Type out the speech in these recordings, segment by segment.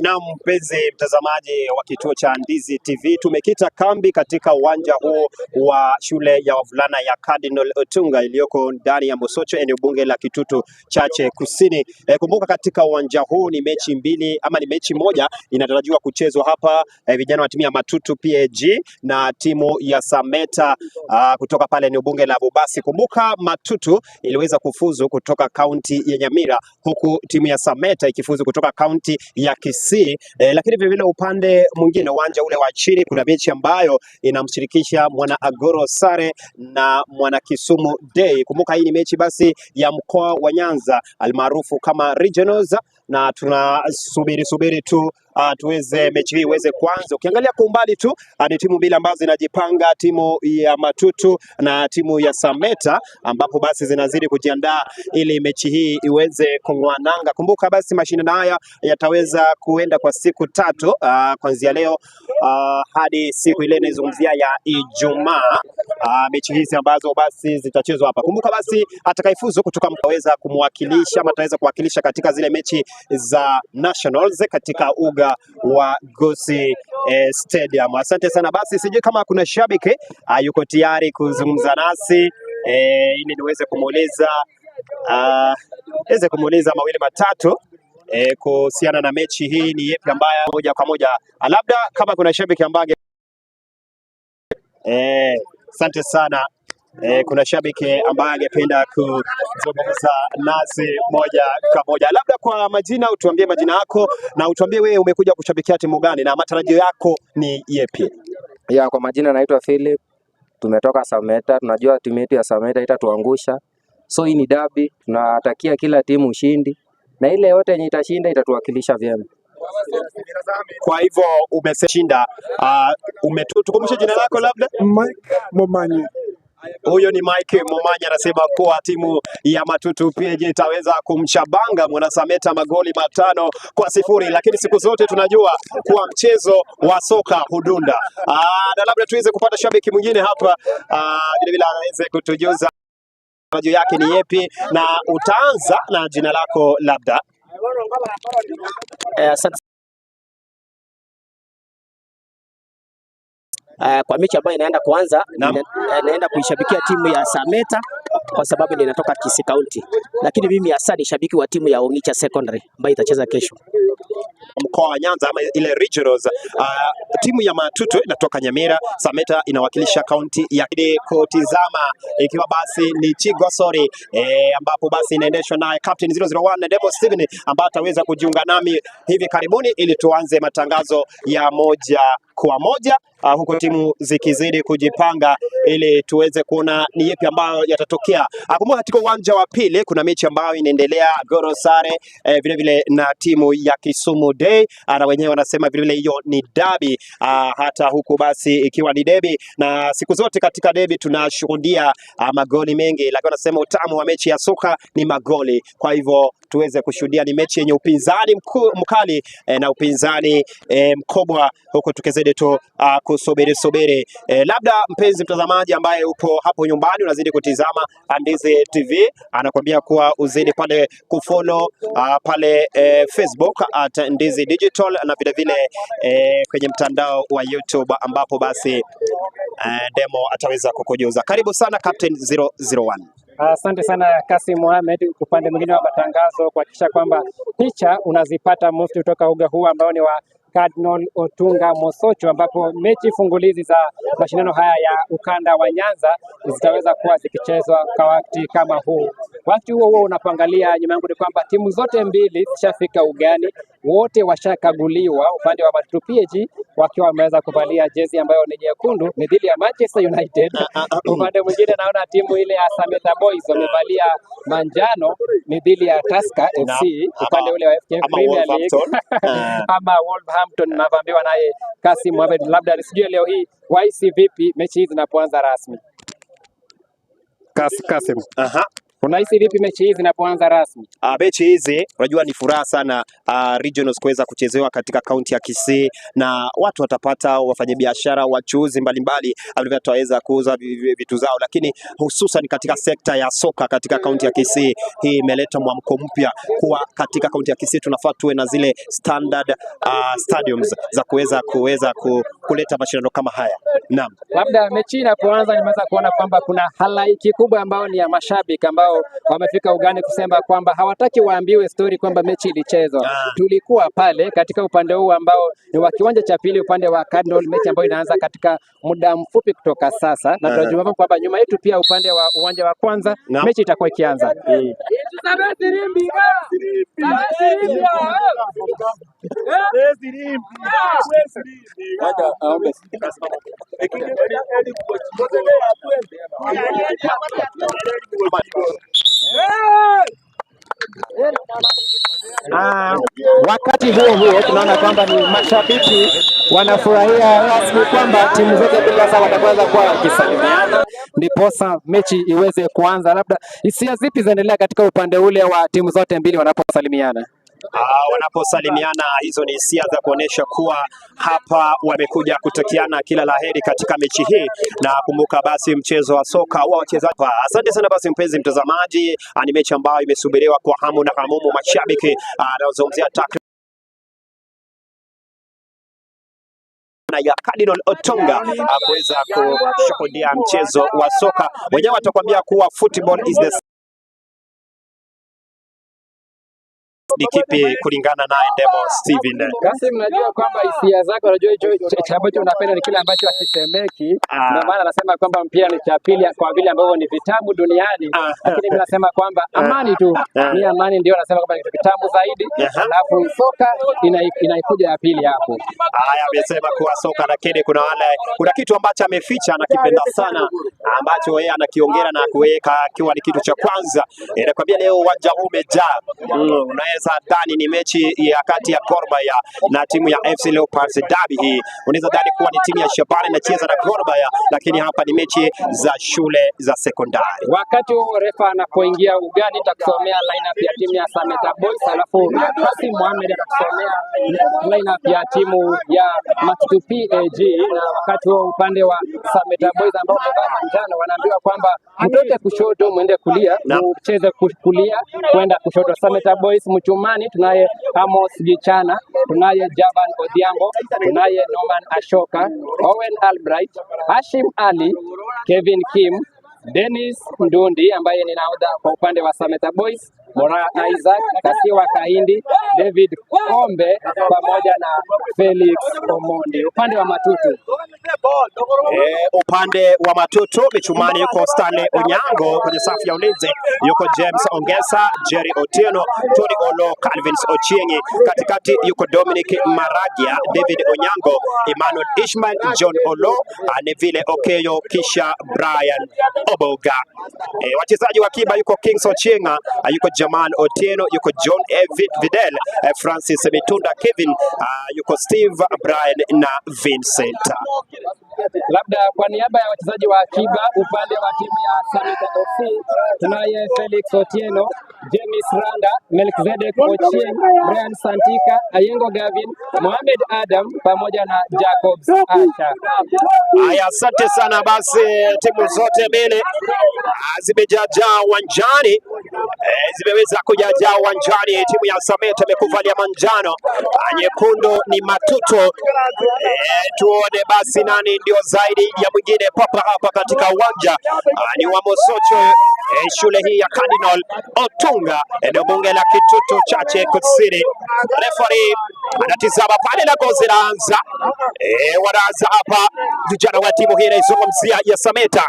Na mpenzi mtazamaji wa kituo cha Ndizi TV, tumekita kambi katika uwanja huu wa shule ya wavulana ya Cardinal Otunga iliyoko ndani ya Mosocho, eneo bunge la Kitutu Chache Kusini. Kumbuka katika uwanja huu ni mechi mbili ama ni mechi moja inatarajiwa kuchezwa hapa, vijana wa timu ya Matutu PAG na timu ya Sameta kutoka pale eneo bunge la Bobasi. Kumbuka Matutu iliweza kufuzu kutoka kaunti ya Nyamira huku timu ya Sameta ikifuzu kutoka kaunti ya Kisii. Lakini vilevile upande mwingine uwanja ule wa chini kuna mechi ambayo inamshirikisha mwana Agoro Sare na mwana Kisumu Day. Kumbuka hii ni mechi basi ya mkoa wa Nyanza almaarufu kama regionals, na tunasubiri subiri tu tuweze mechi hii iweze kuanza. Ukiangalia kwa umbali tu ni timu mbili ambazo zinajipanga, timu ya Matutu na timu ya Sameta, ambapo basi zinazidi kujiandaa ili mechi hii iweze kung'oa nanga. Kumbuka basi mashindano haya yataweza kuenda kwa siku tatu kuanzia leo hadi siku ile inayozungumzia ya Ijumaa. Mechi hizi ambazo basi zitachezwa hapa. Kumbuka basi atakayefuzu kutoka mtaweza kumwakilisha ama ataweza kuwakilisha katika zile mechi za nationals katika uga wa Gusii Stadium. Asante sana. Basi sijui kama kuna shabiki yuko tayari kuzungumza nasi ili niweze kumuuliza niweze kumuuliza mawili matatu kuhusiana na mechi hii, ni yepi ambaye moja kwa moja, labda kama kuna shabiki ambaye asante sana. Kuna shabiki ambaye angependa kuzungumza nasi moja kwa moja, labda kwa majina, utuambie majina yako na utuambie wewe umekuja kushabikia timu gani na matarajio yako ni yepi? Ya, kwa majina naitwa Philip, tumetoka Sameta. Tunajua timu yetu ya Sameta itatuangusha, so hii ni dabi, tunatakia kila timu ushindi na ile yote yenye itashinda itatuwakilisha vyema. Kwa hivyo umeshinda. Tukumbushe jina lako labda. Mike Momanyi. Huyo ni Mike Momanyi anasema kuwa timu ya Matutu PAG itaweza kumchabanga Mwanasameta magoli 5-0, lakini siku zote tunajua kuwa mchezo wa soka hudunda. Na labda tuweze kupata shabiki mwingine hapa vile vile aweze kutujuza matarajio yake ni yepi, na utaanza na jina lako labda. Asante. Kwa mechi ambayo inaenda kuanza naenda kuishabikia timu ya Sameta kwa sababu ninatoka Kisii County, lakini mimi hasa ni shabiki wa timu ya Ongicha Secondary ambayo itacheza kesho. Mkoa wa Nyanza ama ile regionals. Timu ya Matutu inatoka Nyamira, Sameta inawakilisha kaunti ya kutizama ikiwa basi ni Chigosori ambapo basi inaendeshwa naye Captain 001 Demo Steven ambaye ataweza kujiunga nami hivi karibuni ili tuanze matangazo ya moja kwa moja huko timu zikizidi kujipanga ili tuweze kuona ni yepi ambayo yatatokea. Kumbuka katika uwanja wa pili kuna mechi ambayo inaendelea Goro Sare vile vile na timu ya Kisumu Day na wenyewe wanasema vile vile hiyo ni dabi, hata huku basi ikiwa ni debi, na siku zote katika debi tunashuhudia magoli mengi, lakini wanasema utamu wa mechi ya soka ni magoli. Kwa hivyo tuweze kushuhudia ni mechi yenye upinzani mkali na upinzani mkubwa, huku tukizidi tu kusubiri subiri. Labda mpenzi mtazamaji ambaye upo hapo nyumbani unazidi kutizama Ndizi TV, anakuambia kuwa uzidi pale kufollow pale Facebook at Ndizi Digital na vile vile kwenye mtandao wa YouTube ambapo basi Demo ataweza kukujuza. Karibu sana Captain 001. Asante sana Kasim Mohamed, upande mwingine wa matangazo kuhakikisha kwamba picha unazipata mufti kutoka uga huu ambao ni wa Cardinal Otunga Mosocho, ambapo mechi fungulizi za mashindano haya ya ukanda wa Nyanza zitaweza kuwa zikichezwa kwa wakati kama huu. Wakati huo huo, unapoangalia nyuma yangu ni kwamba timu zote mbili zishafika ugani, wote washakaguliwa. Upande wa Matutu PAG wakiwa wameweza kuvalia jezi ambayo ni nyekundu, ni dhidi ya Manchester United. Upande mwingine naona timu ile ya Sameta Boys wamevalia manjano, ni dhidi ya Tusker FC, upande ule wa FKF ama Premier League Wolverhampton. Ama Wolverhampton, navyoambiwa naye Kasim Mohamed. Labda sijui leo hii wahisi vipi mechi hizi zinapoanza rasmi? Kasim. Aha. Unahisi vipi mechi hizi zinapoanza rasmi? Mechi hizi unajua ni furaha sana regionals kuweza kuchezewa katika kaunti ya Kisii, na watu watapata, wafanyabiashara, wachuuzi mbalimbali ambao wataweza kuuza vitu zao, lakini hususan katika sekta ya soka katika kaunti ya Kisii, hii imeleta mwamko mpya kuwa katika kaunti ya Kisii tunafaa tuwe na zile standard stadiums za kuweza kuleta mashindano kama haya. Naam. Labda mechi inapoanza, nimeweza kuona kwamba kuna halaiki kubwa ambao ni ya mashabiki ambao wamefika ugani kusema kwamba hawataki waambiwe story kwamba mechi ilichezwa. Tulikuwa pale katika upande huu ambao ni wa kiwanja cha pili upande wa Cardinal, mechi ambayo inaanza katika muda mfupi kutoka sasa, na tunajua kwamba nyuma yetu pia upande wa uwanja wa kwanza mechi itakuwa ikianza. Wakati huo huo tunaona kwamba ni mashabiki wanafurahia rasmi kwamba timu zote mbili sasa wataanza kuwa wakisalimiana ndiposa mechi iweze kuanza. Labda hisia zipi zinaendelea katika upande ule wa timu zote mbili wanaposalimiana? Wanaposalimiana, hizo ni hisia za kuonesha kuwa hapa wamekuja kutakiana kila laheri katika mechi hii, na kumbuka basi mchezo wa soka wa wachezaji. Asante sana basi mpenzi mtazamaji, ni mechi ambayo imesubiriwa kwa hamu na hamumu, mashabiki anazungumzia ya Cardinal Otunga kuweza kushuhudia mchezo wa soka. Wenyewe watakwambia kuwa football is the ni kipi kulingana naye Demo Steven? Kasim, najua kwamba hisia zako, unajua hicho ambacho unapenda ni kile ambacho hakisemeki. Ndio maana anasema kwamba mpira ni cha pili kwa vile ambavyo ni vitamu duniani, lakini mimi nasema kwamba amani tu ni amani, ndio nasema kwamba ni kitu kitamu zaidi, alafu soka inaikuja ya pili hapo. Haya, amesema kuwa soka, lakini kuna kitu ambacho ameficha anakipenda sana ambacho yeye anakiongea na kuweka akiwa ni kitu cha kwanza. Nakwambia leo uwanja huu umejaa. Unaweza dhani ni mechi ya kati ya Gor Mahia na timu ya FC Leopards derby hii. Unaweza dhani kuwa ni timu ya Shabana inacheza na Gor Mahia, lakini hapa ni mechi za shule za sekondari. Wakati huo refa anapoingia ugani, nitakusomea lineup ya timu ya Sameta Boys, alafu Kasim Mohamed atakusomea lineup ya timu ya Matutu PAG. Na wakati huo upande wa Sameta Boys ambao wamevaa manjano wanaambiwa kwamba mtoke kushoto mwende kulia, mcheze kulia kwenda kushoto. Sameta Boys mchumani tunaye Amos Gichana, tunaye Javan Odhiambo, tunaye Norman Ashoka, Owen Albright, Hashim Ali, Kevin Kim, Dennis Ndundi ambaye ni nahodha kwa upande wa Sameta Boys, Mora Isaac, Kasiwa Kahindi, David Kombe pamoja na Felix Omondi. Upande wa Matutu, Upande wa Matutu michumani yuko Stanley Onyango, kwenye safu ya ulinzi yuko James Ongesa, Jerry Otieno, Tony Olo, Calvin Ochieng, katikati yuko Dominic Maragia, David Onyango, Emmanuel Ishmael, John Olo, Neville Okeyo, kisha Brian Oboga. Wachezaji wa akiba yuko Kings Ochienga, yuko Jamal Otieno, yuko John Videl, Francis Mitunda, Kevin, yuko Steve Brian na Vincent. Labda kwa niaba ya wachezaji wa akiba upande wa timu ya Sameta FC tunaye Felix Otieno, James Randa, Melkizedek Ochieng, Brian Santika, Ayengo Gavin, Mohamed Adam pamoja na Jacobs Asha. Haya, asante sana. Basi timu zote mbili zimejajaa uwanjani, zimeweza kujajaa uwanjani. Timu ya Sameta imekuvalia manjano, nyekundu ni Matuto. Tuone basi nani ndio zaidi ya mwingine papa hapa katika uwanja ni wa Mosocho, shule hii ya Cardinal Otunga, eneo bunge la Kitutu Chache Kusini. Referee anatizama pale na gozi laanza. Wanaanza hapa vijana wa timu hii inaizungumzia ya Sameta.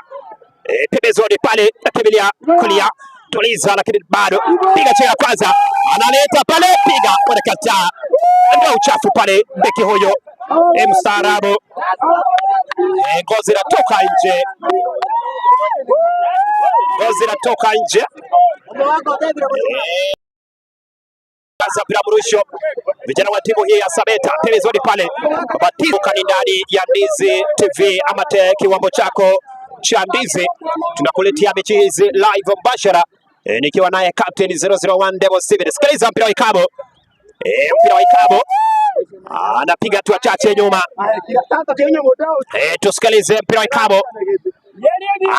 Pembezoni pale nakimbilia kulia tuliza, lakini bado piga chea kwanza, analeta pale, piga wanakataa, ndio uchafu pale, beki huyo mstaarabu. Ngozi inatoka nje, ngozi inatoka nje. Mpira mrusho, vijana wa timu hii ya Sameta pembezoni pale, Batizo ni ndani ya Ndizi TV ama kiwambo chako cha Ndizi, tunakuletea mechi hizi live mbashara. Nikiwa naye Captain 001 Devil Steven. Sikiliza mpira wa ikabu. Mpira wa ikabu. Anapiga hatua chache nyuma. Tusikilize mpira wa ikabu.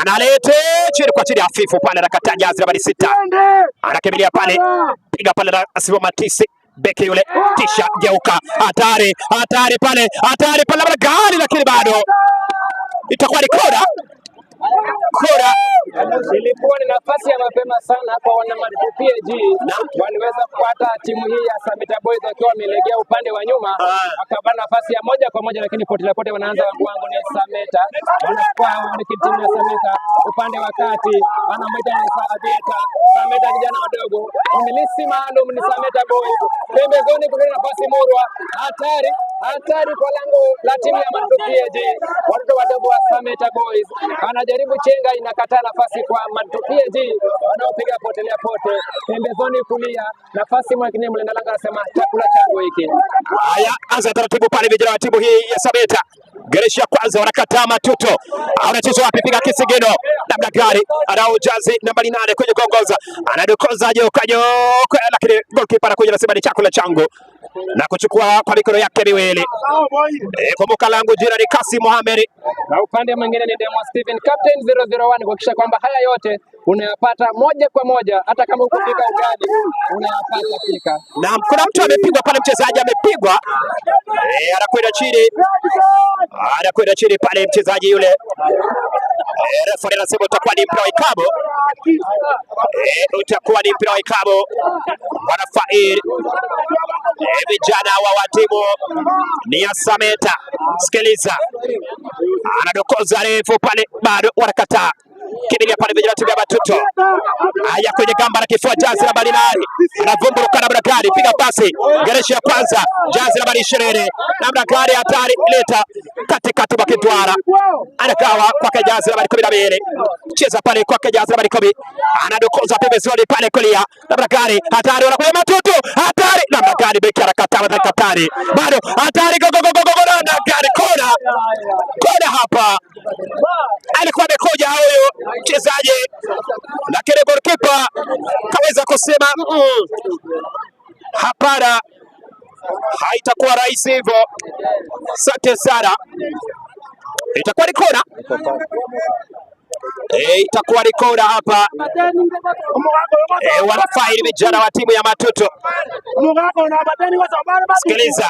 Analete chini kwa chini hafifu pale, anakataa jazi nambari 6. Anakimbilia pale, piga pale na Asivo Matisi, beki yule, kisha geuka, hatari, hatari pale, hatari pale, labda gari, lakini bado itakuwa ni kona, kona. Ilikuwa ni nafasi ya mapema sana kwa wana Matutu PAG, waliweza kupata timu hii ya Sameta Boys wakiwa wamelegea upande wa nyuma, wakapata nafasi ya moja kwa moja, lakini pote pote wanaanza wangu wangu ni Sameta, wanachukua ni timu ya Sameta upande wa kati, anamwita ni Saadita Sameta, vijana wadogo, umilisi maalum ni Sameta Boys, pembezoni kuna nafasi murwa, hatari hatari kwa lango la timu ya Matutu PAG, watoto wadogo wa Sameta Boys anajaribu chenga, inakataa nafasi kwa Matutu PAG wanaopiga potelea pote pembezoni kulia, nafasi mwingine mlinda lango anasema chakula changu hiki. Haya, anza taratibu pale vijana wa timu hii ya Sameta. Gereshi ya kwanza wanakataa Matuto. Anacheza wapi? Piga kisigino. Labda gari anao jazi nambari 8 kwenye kuongoza. Anadokoza joka joka, lakini goalkeeper anakuja anasema ni chakula changu na kuchukua kwa mikono yake miwili. Kumbuka langu jina ni Kasim Mohamed. Na upande mwingine ni Demo Steven Captain 001 kuhakikisha kwamba haya yote unayapata moja kwa moja, hata kama ukufika ugali unayapata fika. Na kuna mtu amepigwa pale, mchezaji amepigwa. Anakwenda chini. Anakwenda chini pale mchezaji yule. Refa anasema utakuwa ni mpira wa ikabu. Utakuwa ni mpira wa ikabu. Wanafaid vijana wa timu ni ya Sameta. Sikiliza, anadokoza refu pale, bado wanakataa. Kimbilia pale vijana timu ya Matuto. Haya, kwenye gamba la kifua jazi nambari 8 anavumburuka namna gani, piga pasi gereshi ya kwanza, jazi nambari 20 namna gani, hatari, leta katikati mwa kidwara, anagawa kwake jazi nambari 12, cheza pale kwake jazi nambari 10, anadokoza pembezoni pale kulia, namna gani, hatari, wanakuja Matuto, hatari, namna gani, beki anakataa, hatari, bado hatari, go go go go go, namna gani, kona kona hapa alikuwa amekuja huyu mchezaji, lakini goalkeeper kaweza kusema hapana, haitakuwa rahisi hivyo. Asante sana, itakuwa ni kona. Itakuwa ni kona hapa. Wanafaili vijana wa timu ya Matuto. Sikiliza.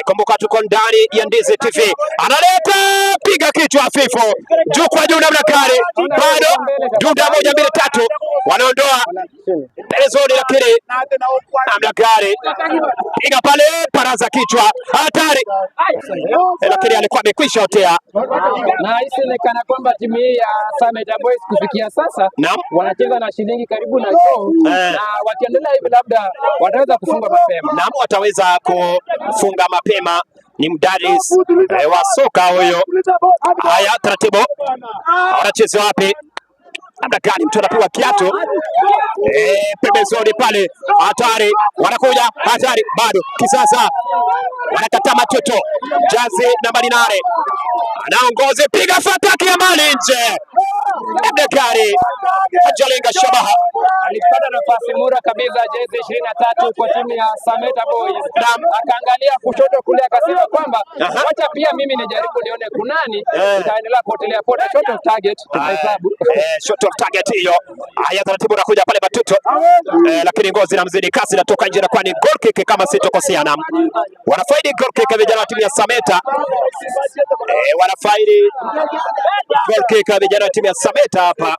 Kumbuka tuko ndani ya Ndizi TV. Analeta piga kichwa hafifu juu kwa juu namna gani, bado dunda 1 2 3, wanaondoa pembezoni, lakini namna gani, piga pale paraza kichwa hatari, lakini alikuwa amekwisha otea. Na hisi ni kana kwamba timu hii ya Sameta Boys kufikia sasa wanacheza na shilingi karibu na choo, na wakiendelea hivi labda wataweza kufunga mapema. Naam, wataweza kufunga mapema. Ni mdaris wa soka huyo. Haya, taratibu, wanacheza wapi? Labda gani, mtu anapigwa kiatu pembezoni pale, hatari, wanakuja hatari, bado kisasa wanakataa Matuto, jazi nambari 8 anaongoza, piga fataki ya mali nje, labda gari hajalenga shabaha. Alipata nafasi mura kabisa jezi 23 kwa timu ya Sameta Boys. Akaangalia kushoto kulia, akasema kwamba wacha pia mimi nijaribu nione kunani, itaendelea kuotelea pote, shot of target tutahesabu. Shot of target hiyo. Haya, taratibu nakuja pale Matuto. Lakini ngozi na mzidi kasi natoka nje na kwa ni goal kick kama sitokosea. Naam, wanafaidi goal kick vijana wa timu ya Sameta. Wanafaidi goal kick vijana wa timu ya Sameta hapa.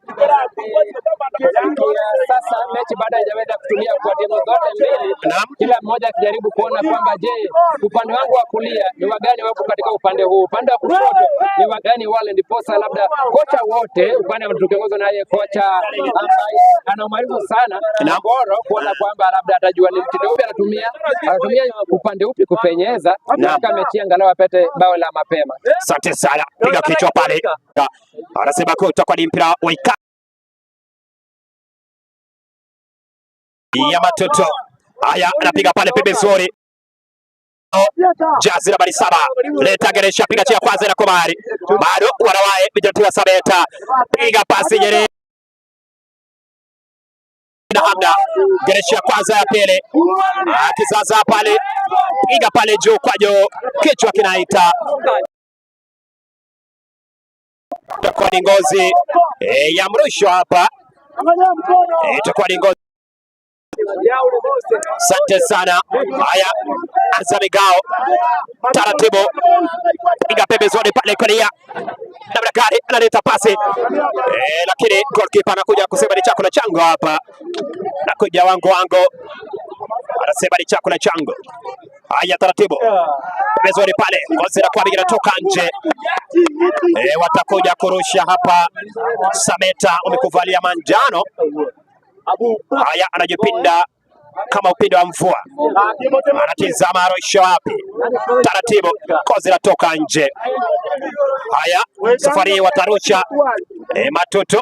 Sasa mechi baada haijaweza kutulia kwa timu zote mbili, kila mmoja akijaribu kuona kwamba je, upande wangu wa kulia ni wagani wako katika upande huu, upande wa kushoto ni wagani wale, ndiposa labda kocha wote upande wa tukiongozwa naye kocha ambaye ana umaarufu sana Ngoro, kuona kwamba labda atajua ni mtindo upi anatumia upande upi kupenyeza katika mechi angalau apate bao la mapema. Asante sana, piga kichwa pale, anasema kwa utakuwa ni mpira wa ya Matuto. Haya, anapiga pale pembezoni, jazi nambari 7 leta geresha, piga chia kwanza na kubali, bado wanawae vijana wa Sameta, piga pasi nyere. Na hamna gereshi ya kwanza ya pili, akizaza pale, piga pale juu kwa juu, kichwa kinaita itakuwa ni ngozi ya mrusho hapa, itakuwa ni ngozi. Asante sana. Haya, anza migao taratibu, piga pembezoni pale kulia, namna gani analeta pasi lakini goalkeeper anakuja kusema ni chakula changu hapa, nakuja wangu wangu, anasema ni chakula changu. Haya, taratibu pembezoni pale, ngozi inakuwa inatoka nje. Watakuja kurusha hapa. Sameta umekuvalia manjano. Haya, anajipinda kama upinde wa mvua, anatizama arusha wapi, taratibu, kozi inatoka nje. Haya, safari hii watarusha Matutu.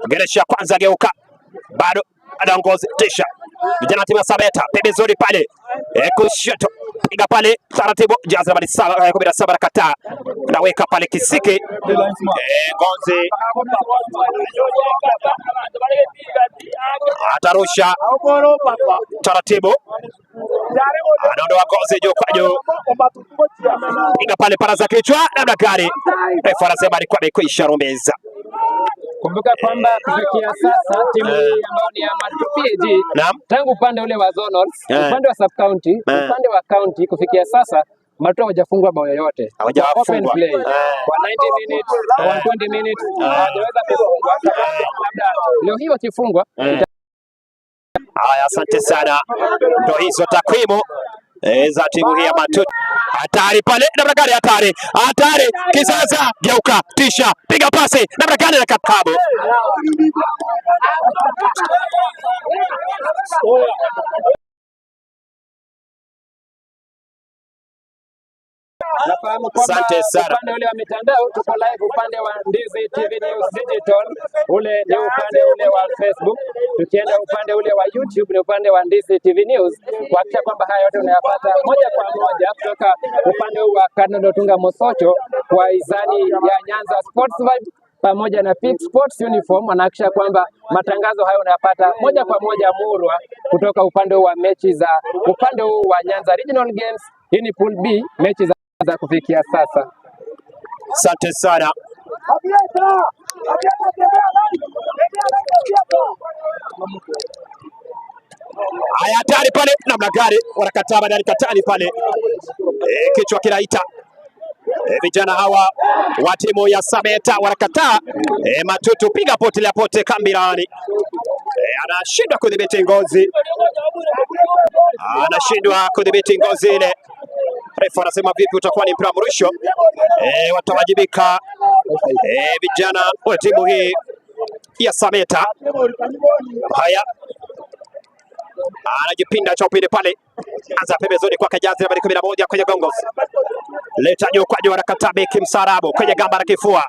Geresha kwanza, geuka, bado anaongoza tisha vijana timu ya Sameta pembezoni pale, kushoto piga pale taratibu, jaza nambari 17 nakataa, naweka pale kisiki Ngozi atarusha taratibu, anaondoa Ngozi juu kwa juu, piga pale para za kichwa, namna gani? Refa anasema alikuwa amekwisha rumeza. Kumbuka kwamba kufikia sasa timu hii ambayo ni ya Matutu PAG, Naam, tangu upande ule wa zonals, upande wa sub county, upande wa county, kufikia sasa Matutu hawajafungwa bao yoyote. Hawajafungwa. Open play kwa 90 minutes, 120 minutes hawajaweza kufungwa. Labda leo hii wakifungwa. Haya, asante sana. Ndo hizo takwimu za timu hii ya Matutu. Hatari pale, namna gani? Hatari, hatari! Kizaza, geuka, tisha, piga pasi, namna gani? Na kakabu Nafahamu kwamba Asante sana. upande ule wa mitandao tuko live upande wa Ndizi TV News Digital, ule ni upande ule wa Facebook. Tukienda upande ule wa YouTube ni upande wa Ndizi TV News, kuhakikisha kwamba haya yote unayapata moja kwa moja kutoka upande huu wa Cardinal Otunga Mosocho kwa hisani ya Nyanza Sports Vibe pamoja na Peak Sports Uniform, wanahakikisha kwamba matangazo hayo unayapata moja kwa moja murwa kutoka upande huu wa mechi za upande huu wa Nyanza Regional Games. Hii ni Pool B, mechi za kufikia sasa. Asante sana. Haya, hatari pale, namna gani wanakataa badali katani pale, kichwa kinaita. Vijana hawa wa timu ya Sameta wanakataa. Matutu piga pote la pote kambirani. Anashindwa kudhibiti ngozi, anashindwa kudhibiti ngozi ile. Refa anasema vipi, utakuwa ni mpira mrusho. Watawajibika vijana wa timu hii ya Sameta. Haya, anajipinda cha upinde pale, anza pembezoni kwa Kajazi nambari 11 kwenye gongo, leta juu kwa juu, anakataa beki msarabu kwenye gamba la kifua,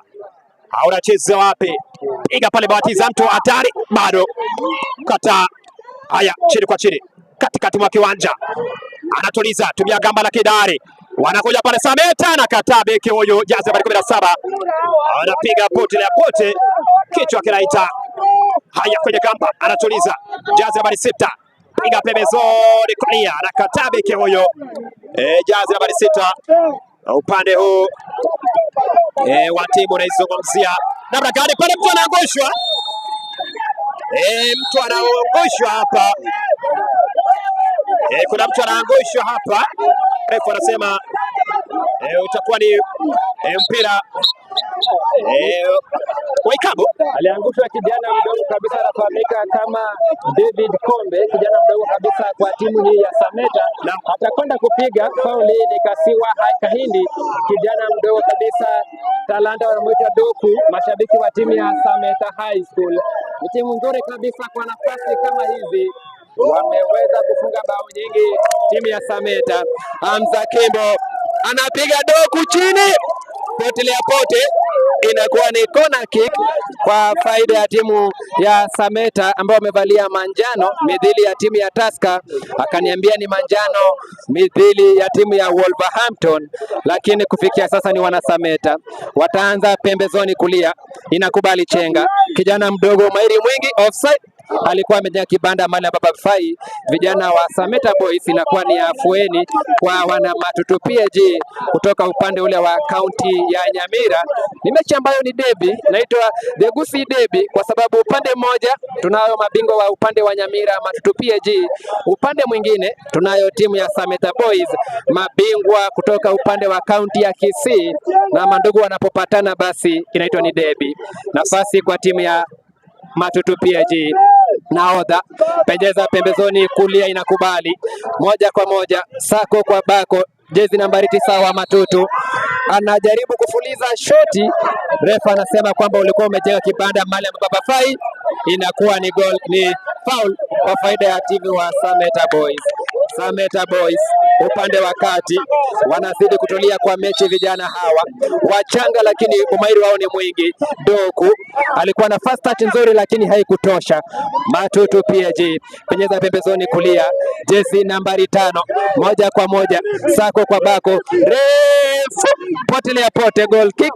unacheza wapi? Piga pale, bawatiza mtu hatari, bado kataa. Haya, chini kwa chini, katikati mwa kiwanja anatuliza, tumia gamba la kidari, wanakuja pale Sameta, anakataa beki huyu jazi nambari 17 anapiga pote la pote, kichwa kinaita. Haya, kwenye gamba anatuliza, jazi nambari 6 piga pembezoni kulia, anakataa beki huyo jazi nambari 6 upande huu wa timu unaizungumzia namna gani pale, mtu anaangushwa mtu anaangushwa hapa kuna mtu anaangushwa hapa. Refa anasema utakuwa ni mpira wa ikabu. Aliangushwa kijana mdogo kabisa, anafahamika kama David Kombe, kijana mdogo kabisa kwa timu hii ya Sameta. Atakwenda kupiga fauli ni Kasiwa Kahindi, kijana mdogo kabisa, talanta wanamuita Doku, mashabiki wa timu ya Sameta High School. Ni timu nzuri kabisa kwa nafasi kama hizi wameweza kufunga bao nyingi timu ya Sameta. Hamza Kimbo anapiga doku chini, potelea pote, inakuwa ni corner kick kwa faida ya timu ya Sameta ambao wamevalia manjano mithili ya timu ya Tusker. Akaniambia ni manjano mithili ya timu ya Wolverhampton, lakini kufikia sasa ni wana Sameta. Wataanza pembezoni kulia, inakubali chenga, kijana mdogo mahiri mwingi, offside. Alikuwa amejenga kibanda mahali ambapo hapafai. Vijana wa Sameta Boys inakuwa ni afueni kwa wana Matutu PAG kutoka upande ule wa kaunti ya Nyamira. Ni mechi ambayo ni debi, inaitwa The Gusii Derby kwa sababu upande mmoja tunayo mabingwa wa upande wa Nyamira Matutu PAG, upande mwingine tunayo timu ya Sameta Boys mabingwa kutoka upande wa kaunti ya Kisii, na mandugu wanapopatana basi inaitwa ni debi. Nafasi kwa timu ya Matutu PAG. Nahodha penyeza pembezoni kulia, inakubali moja kwa moja, sako kwa bako, jezi nambari 9 wa Matutu anajaribu kufuliza shoti, refa anasema kwamba ulikuwa umejenga kibanda mahali ambapo hapafai. Inakuwa ni goal, ni foul kwa faida ya timu wa Sameta Boys. Sameta Boys upande wa kati wanazidi kutulia kwa mechi, vijana hawa wachanga, lakini umahiri wao ni mwingi. Doku alikuwa na first touch nzuri, lakini haikutosha. Matutu PAG penyeza pembezoni kulia, jezi nambari 5, moja kwa moja, sako kwa bako, refu potelea pote, goal kick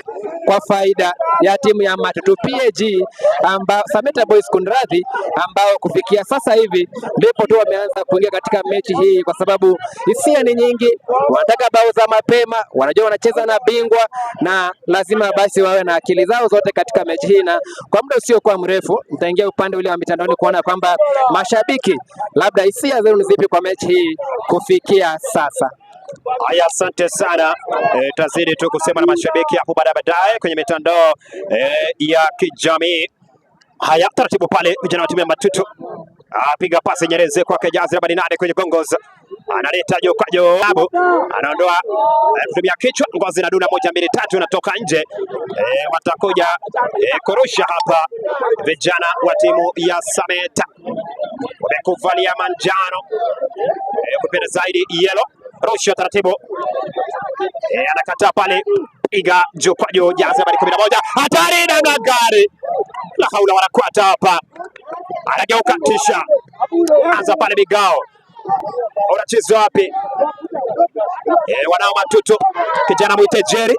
kwa faida ya timu ya Matutu PAG ambao Sameta Boys kunradhi, ambao kufikia sasa hivi ndipo tu wameanza kuingia katika mechi hii, kwa sababu hisia ni nyingi, wanataka bao za mapema, wanajua wanacheza na bingwa na lazima basi wawe na akili zao zote katika mechi hii. Na kwa muda usiokuwa mrefu nitaingia upande ule wa mitandaoni kuona kwamba mashabiki labda hisia zenu ni zipi kwa mechi hii kufikia sasa. Haya, asante sana. Tazidi tu kusema na mashabiki hapo baadaye kwenye mitandao ya kijamii. Haya, taratibu pale vijana wa timu ya Matutu. Apiga pasi Nyereze kwa Kejazi nambari 8 kwenye gongoza. Analeta juu kwa juu. Anaondoa kutumia kichwa, ngozi inadunda 1 2 3 inatoka nje. Watakuja kurusha hapa vijana wa timu ya Sameta. Wamekuvalia manjano. Kupenda zaidi yellow. Rusha taratibu. Anakataa pale. Piga juu kwa juu, jazi nambari 11. Hatari na gari. La haula wala quwata hapa. Anageuka kisha anza pale Migao. Unacheza wapi? Wanao Matutu. Kijana mwite Jerry.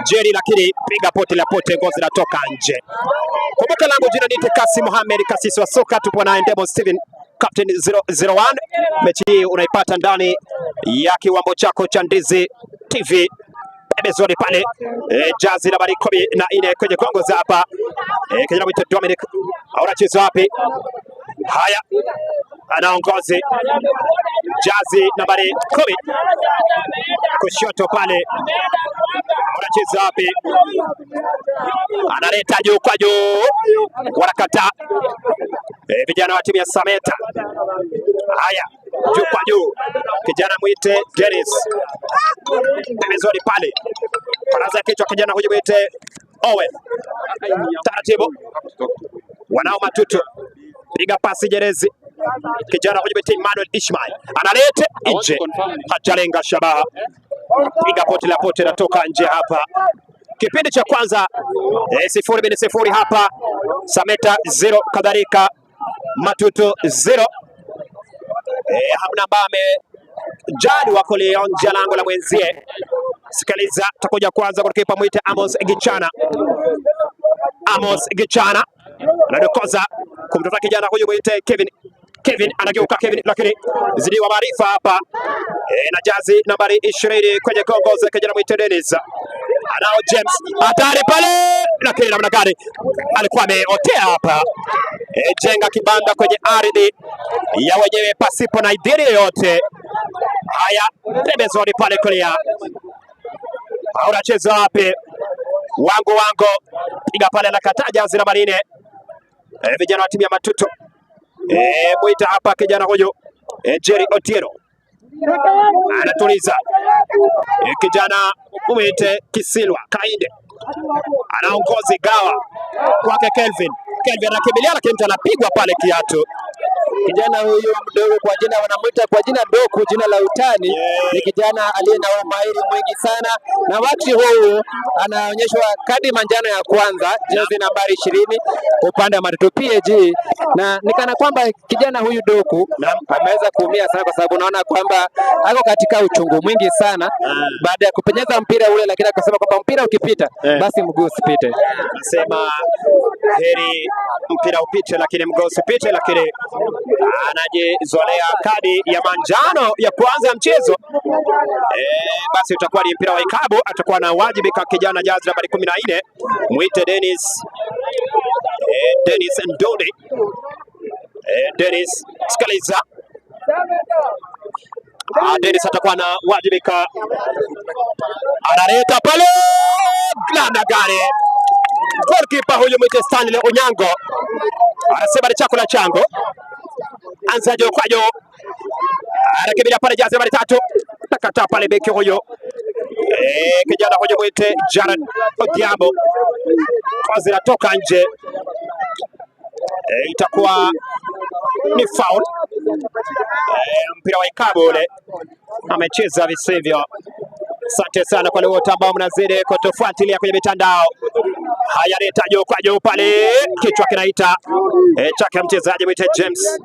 Jerry, lakini piga pote la pote, ngozi inatoka nje. Kumbuka langu jina ni Kasi Mohamed, kasisi wa soka. Tupo na Ndemo Steven, Captain 001. Mechi hii unaipata ndani ya kiwambo chako cha Ndizi TV. Pembezoni pale jazi nambari 14 kwenye kongoza hapa. Kijana mwite Dominic. Unacheza wapi? Haya, anaongozi jazi nambari 10 kushoto pale. Unacheza wapi? Analeta juu kwa juu, wanakataa vijana wa timu ya Sameta. Haya, juu kwa juu, kijana mwite Dennis pembezoni pale, baraza kichwa kijana huyu mwite Owen. Taratibu wanao Matutu, piga pasi Jerezi, kijana huyu mwite Emmanuel Ishmael analete nje, hajalenga shabaha, piga pote la pote natoka nje hapa. Kipindi cha kwanza 0-0 hapa, Sameta 0 kadhalika Matutu 0. Hamna ambaye amejali wako lionja lango la mwenzie. Sikiliza, takuja kwanza kwa kipa mwite Amos Gichana. Amos Gichana anadokoza kumtoka kijana huyu mwite Kevin. Kevin anageuka Kevin, lakini zidiwa maarifa hapa. Na jazi nambari 20 kwenye kongoza kijana mwite Dennis. Anao James, hatari pale, lakini namna gani alikuwa ameotea hapa. Jenga kibanda kwenye ardhi ya wenyewe pasipo na idhini yoyote. Haya, pembezoni pale kulia. Unacheza wapi? Wango wango piga pale, anakataa jazi nambari 4. Vijana wa timu ya Matutu. Mwita hapa kijana huyu Jerry Otieno anatuliza. Kijana mwite Kisilwa Kainde anaongozi gawa kwake Kelvin. Kelvin anakimbilia, lakini mtu anapigwa pale kiatu. Kijana huyu mdogo kwa jina wanamuita kwa jina Doku, jina la utani, ni kijana aliye na umahiri mwingi sana, na wakati huu anaonyeshwa kadi manjano ya kwanza, jezi nambari 20 upande wa Matutu PAG, na nikana kwamba kijana huyu Doku ameweza kuumia sana, kwa sababu unaona kwamba ako katika uchungu mwingi sana baada ya kupenyeza mpira ule, lakini akasema kwamba mpira ukipita basi mguu usipite. Nasema heri mpira upite, lakini mguu usipite, lakini anajizolea kadi ya manjano ya kwanza ya mchezo. Basi utakuwa ni mpira wa ikabu, atakuwa na wajibika kijana jazi nambari 14 mwite Dennis, Dennis Ndoni. Dennis, sikiliza. Dennis atakuwa na wajibika, analeta pale namna gani? Goalkeeper huyu mwite Stanley Onyango anasema ni chakula changu. Anza juu kwa juu, anakimbilia pale jazi nambari 3, nakataa pale beki huyo kijana huyo mwite Jared Odhiambo, kazi inatoka nje. Itakuwa ni foul. Mpira wa ikabu ule amecheza visivyo. Asante sana kwa wale wote ambao mnazidi kutufuatilia kwenye mitandao. Haya, leta juu kwa juu pale, kichwa kinaita chake mchezaji mwite James.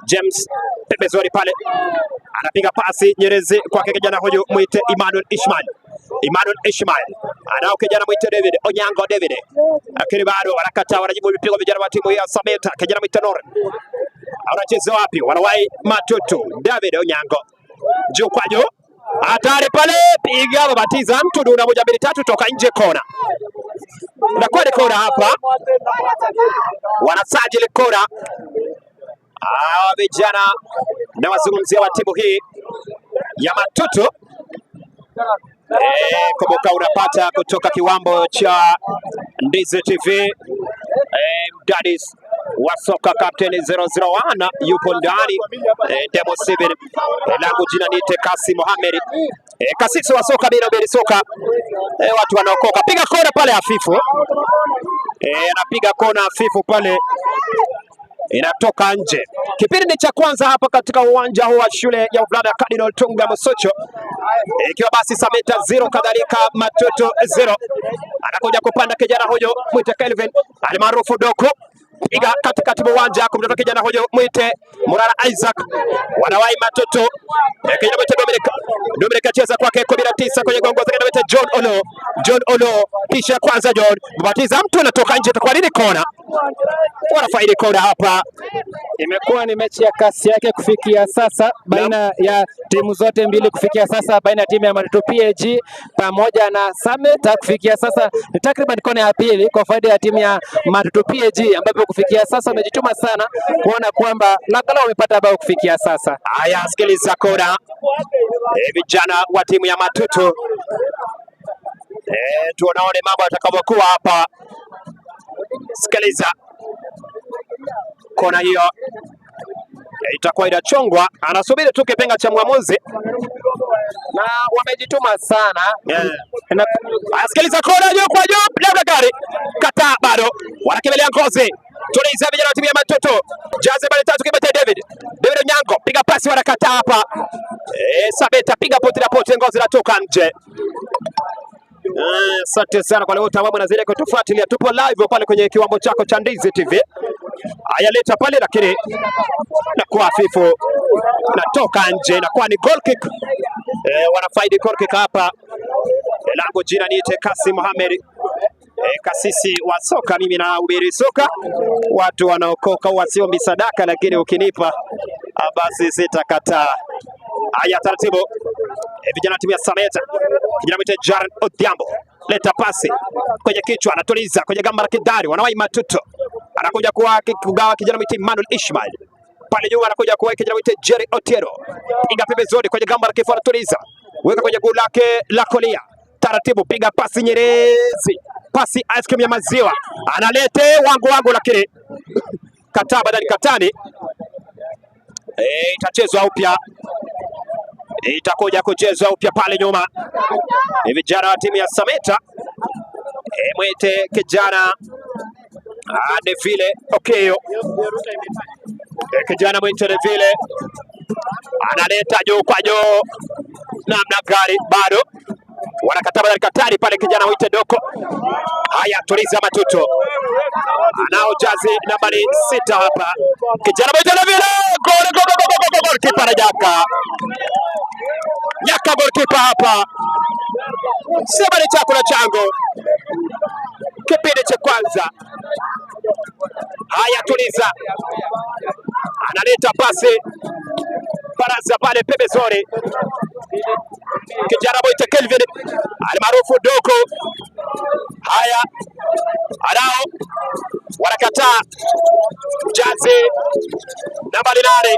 James pembezoni pale anapiga pasi nyerezi kwake kijana huyu mwite Emmanuel Ishmael. Emmanuel Ishmael anao kijana mwite David Onyango David, lakini bado wanakataa, wanajibu vipigo vijana wa timu ya Sameta. Kijana mwite Noren anacheza wapi? Wanawai Matutu. David Onyango juu kwa juu, hatari pale, piga babatiza mtu duna 1 2 3, toka nje, kona. Inakuwa ni kona hapa, wanasajili kona. Hawa vijana na wazungumzia wa timu hii ya Matutu. Kumbuka unapata kutoka kiwambo cha Ndizi TV. Mdadis wa soka captain 001 yupo ndani. Demo 7 langu jina ni Tekasi Mohamed. Kasisi wa soka bila mbele soka. Watu wanaokoka. Piga kona pale hafifu. Anapiga kona hafifu pale, inatoka nje. Kipindi ni cha kwanza hapa katika uwanja huu wa shule ya wavulana Cardinal Tunga Mosocho, ikiwa basi Sameta 0 kadhalika Matutu 0. Anakuja kupanda kijana huyo mwite Kelvin alimaarufu Doku, piga katikati mwa uwanja kumtoto kijana huyo mwite Murara Isaac. Wanawai Matutu, kijana mwite Dominic. Dominic acheza kwake 19 kwenye gongo zake mwite John Olo. John Olo kisha kwanza John mbatiza mtu anatoka nje, itakuwa nini? Kona. Wanafaidi kona hapa. Imekuwa ni mechi ya kasi yake kufikia sasa baina ya timu zote mbili kufikia sasa, baina ya timu ya Matutu PAG pamoja na Sameta. Kufikia sasa ni takriban kona ya pili kwa faida ya timu ya Matutu PAG, ambapo kufikia sasa wamejituma sana kuona kwamba angalau wamepata bao kufikia sasa. Haya, sikiliza kona. Vijana wa timu ya Matutu, tuonaone mambo yatakavyokuwa hapa. Sikiliza kona hiyo itakuwa inachongwa, anasubiri tu kipenga cha mwamuzi na wamejituma sana. Sikiliza kona juu kwa juu, labda gari kataa, bado wanakimbilia Ngozi. Tuliza vijana wa timu ya Matutu, jaze bali tatu kibete David. David Onyango piga pasi, wanakataa hapa. Sabeta piga poti na pote, Ngozi natoka nje. Asante sana kwa leo ambao mnazidi kutufuatilia. Tupo live pale kwenye kiwambo chako cha Ndizi TV. Haya, leta pale, lakini nakuwa hafifu, natoka nje, nakuwa ni goal kick. Wanafaidi goal kick hapa. Langu jina ni Tekasi Mohamed. Kasisi wa soka, mimi nahubiri soka, watu wanaokoka wasiombi sadaka, lakini ukinipa basi sitakataa. Haya, taratibu. Vijana timu ya Sameta, kijana mwite Jared Odhiambo, leta pasi kwenye kichwa, anatuliza kwenye gamba la kidari, wanawai Matutu, anakuja kuwa kugawa kijana mwite Emmanuel Ishmael pale nyuma, anakuja kuwa kijana mwite Jerry Otieno, piga pembezoni kwenye gamba la kifua, anatuliza, weka kwenye guu lake la kulia, taratibu, piga pasi nyerezi, pasi ice cream ya maziwa, analete wangu wangu, lakini kataa badali katani. Itachezwa upya, itakuja kuchezwa upya pale nyuma. Ni vijana wa timu ya Sameta. Mwite kijana Devile Okeyo. Kijana mwingine vile analeta juu kwa juu, namna gari bado wanakataa katari pale, kijana mwite Doko. Haya, tuliza Matuto anao jazi nambari 6 hapa, kijana mwite vile gol gol gol gol gol, kipa anajaka nyaka, goalkeeper hapa, sema ni chakula changu, kipindi cha kwanza. Haya, tuliza analeta pasi baraza pale pembezoni, kijana mwite Kelvin almaarufu Doko. Haya, anao wanakataa, jazi nambari 8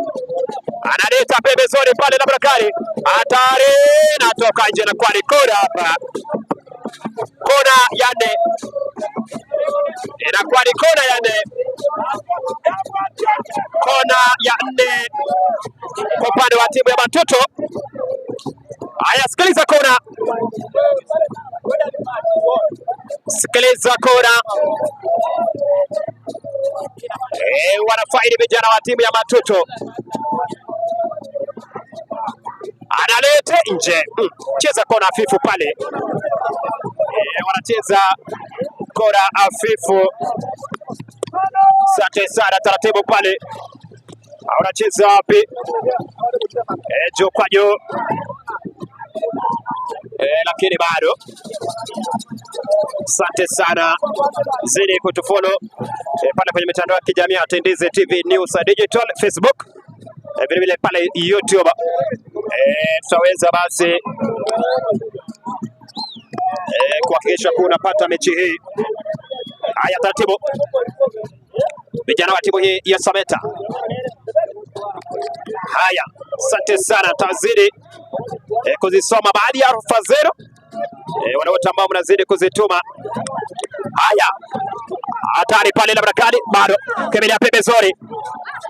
analeta pembezoni pale na Bakari, hatari, natoka nje na kwani kona hapa, kona ya nne inakuwa ni kona ya nne, kona ya nne kwa upande wa timu ya Matuto. Haya, sikiliza kona, sikiliza kona. Wanafaidi vijana wa timu ya Matuto, analete nje, cheza kona hafifu pale. Wanacheza kona hafifu. Asante sana, taratibu pale. Wanacheza wapi? Juu kwa juu, lakini bado. Asante sana, zidi kutufollow pale kwenye mitandao ya kijamii at Ndizi TV News Digital, Facebook, vile vile pale YouTube. Tutaweza basi kuhakikisha kuwa unapata mechi hii. Haya, taratibu vijana wa timu hii ya Sameta. Haya, asante sana, tazidi kuzisoma baadhi ya rufa zenu, wale wote ambao mnazidi kuzituma. Haya, hatari pale na Barakani, bado kemilia pembezoni,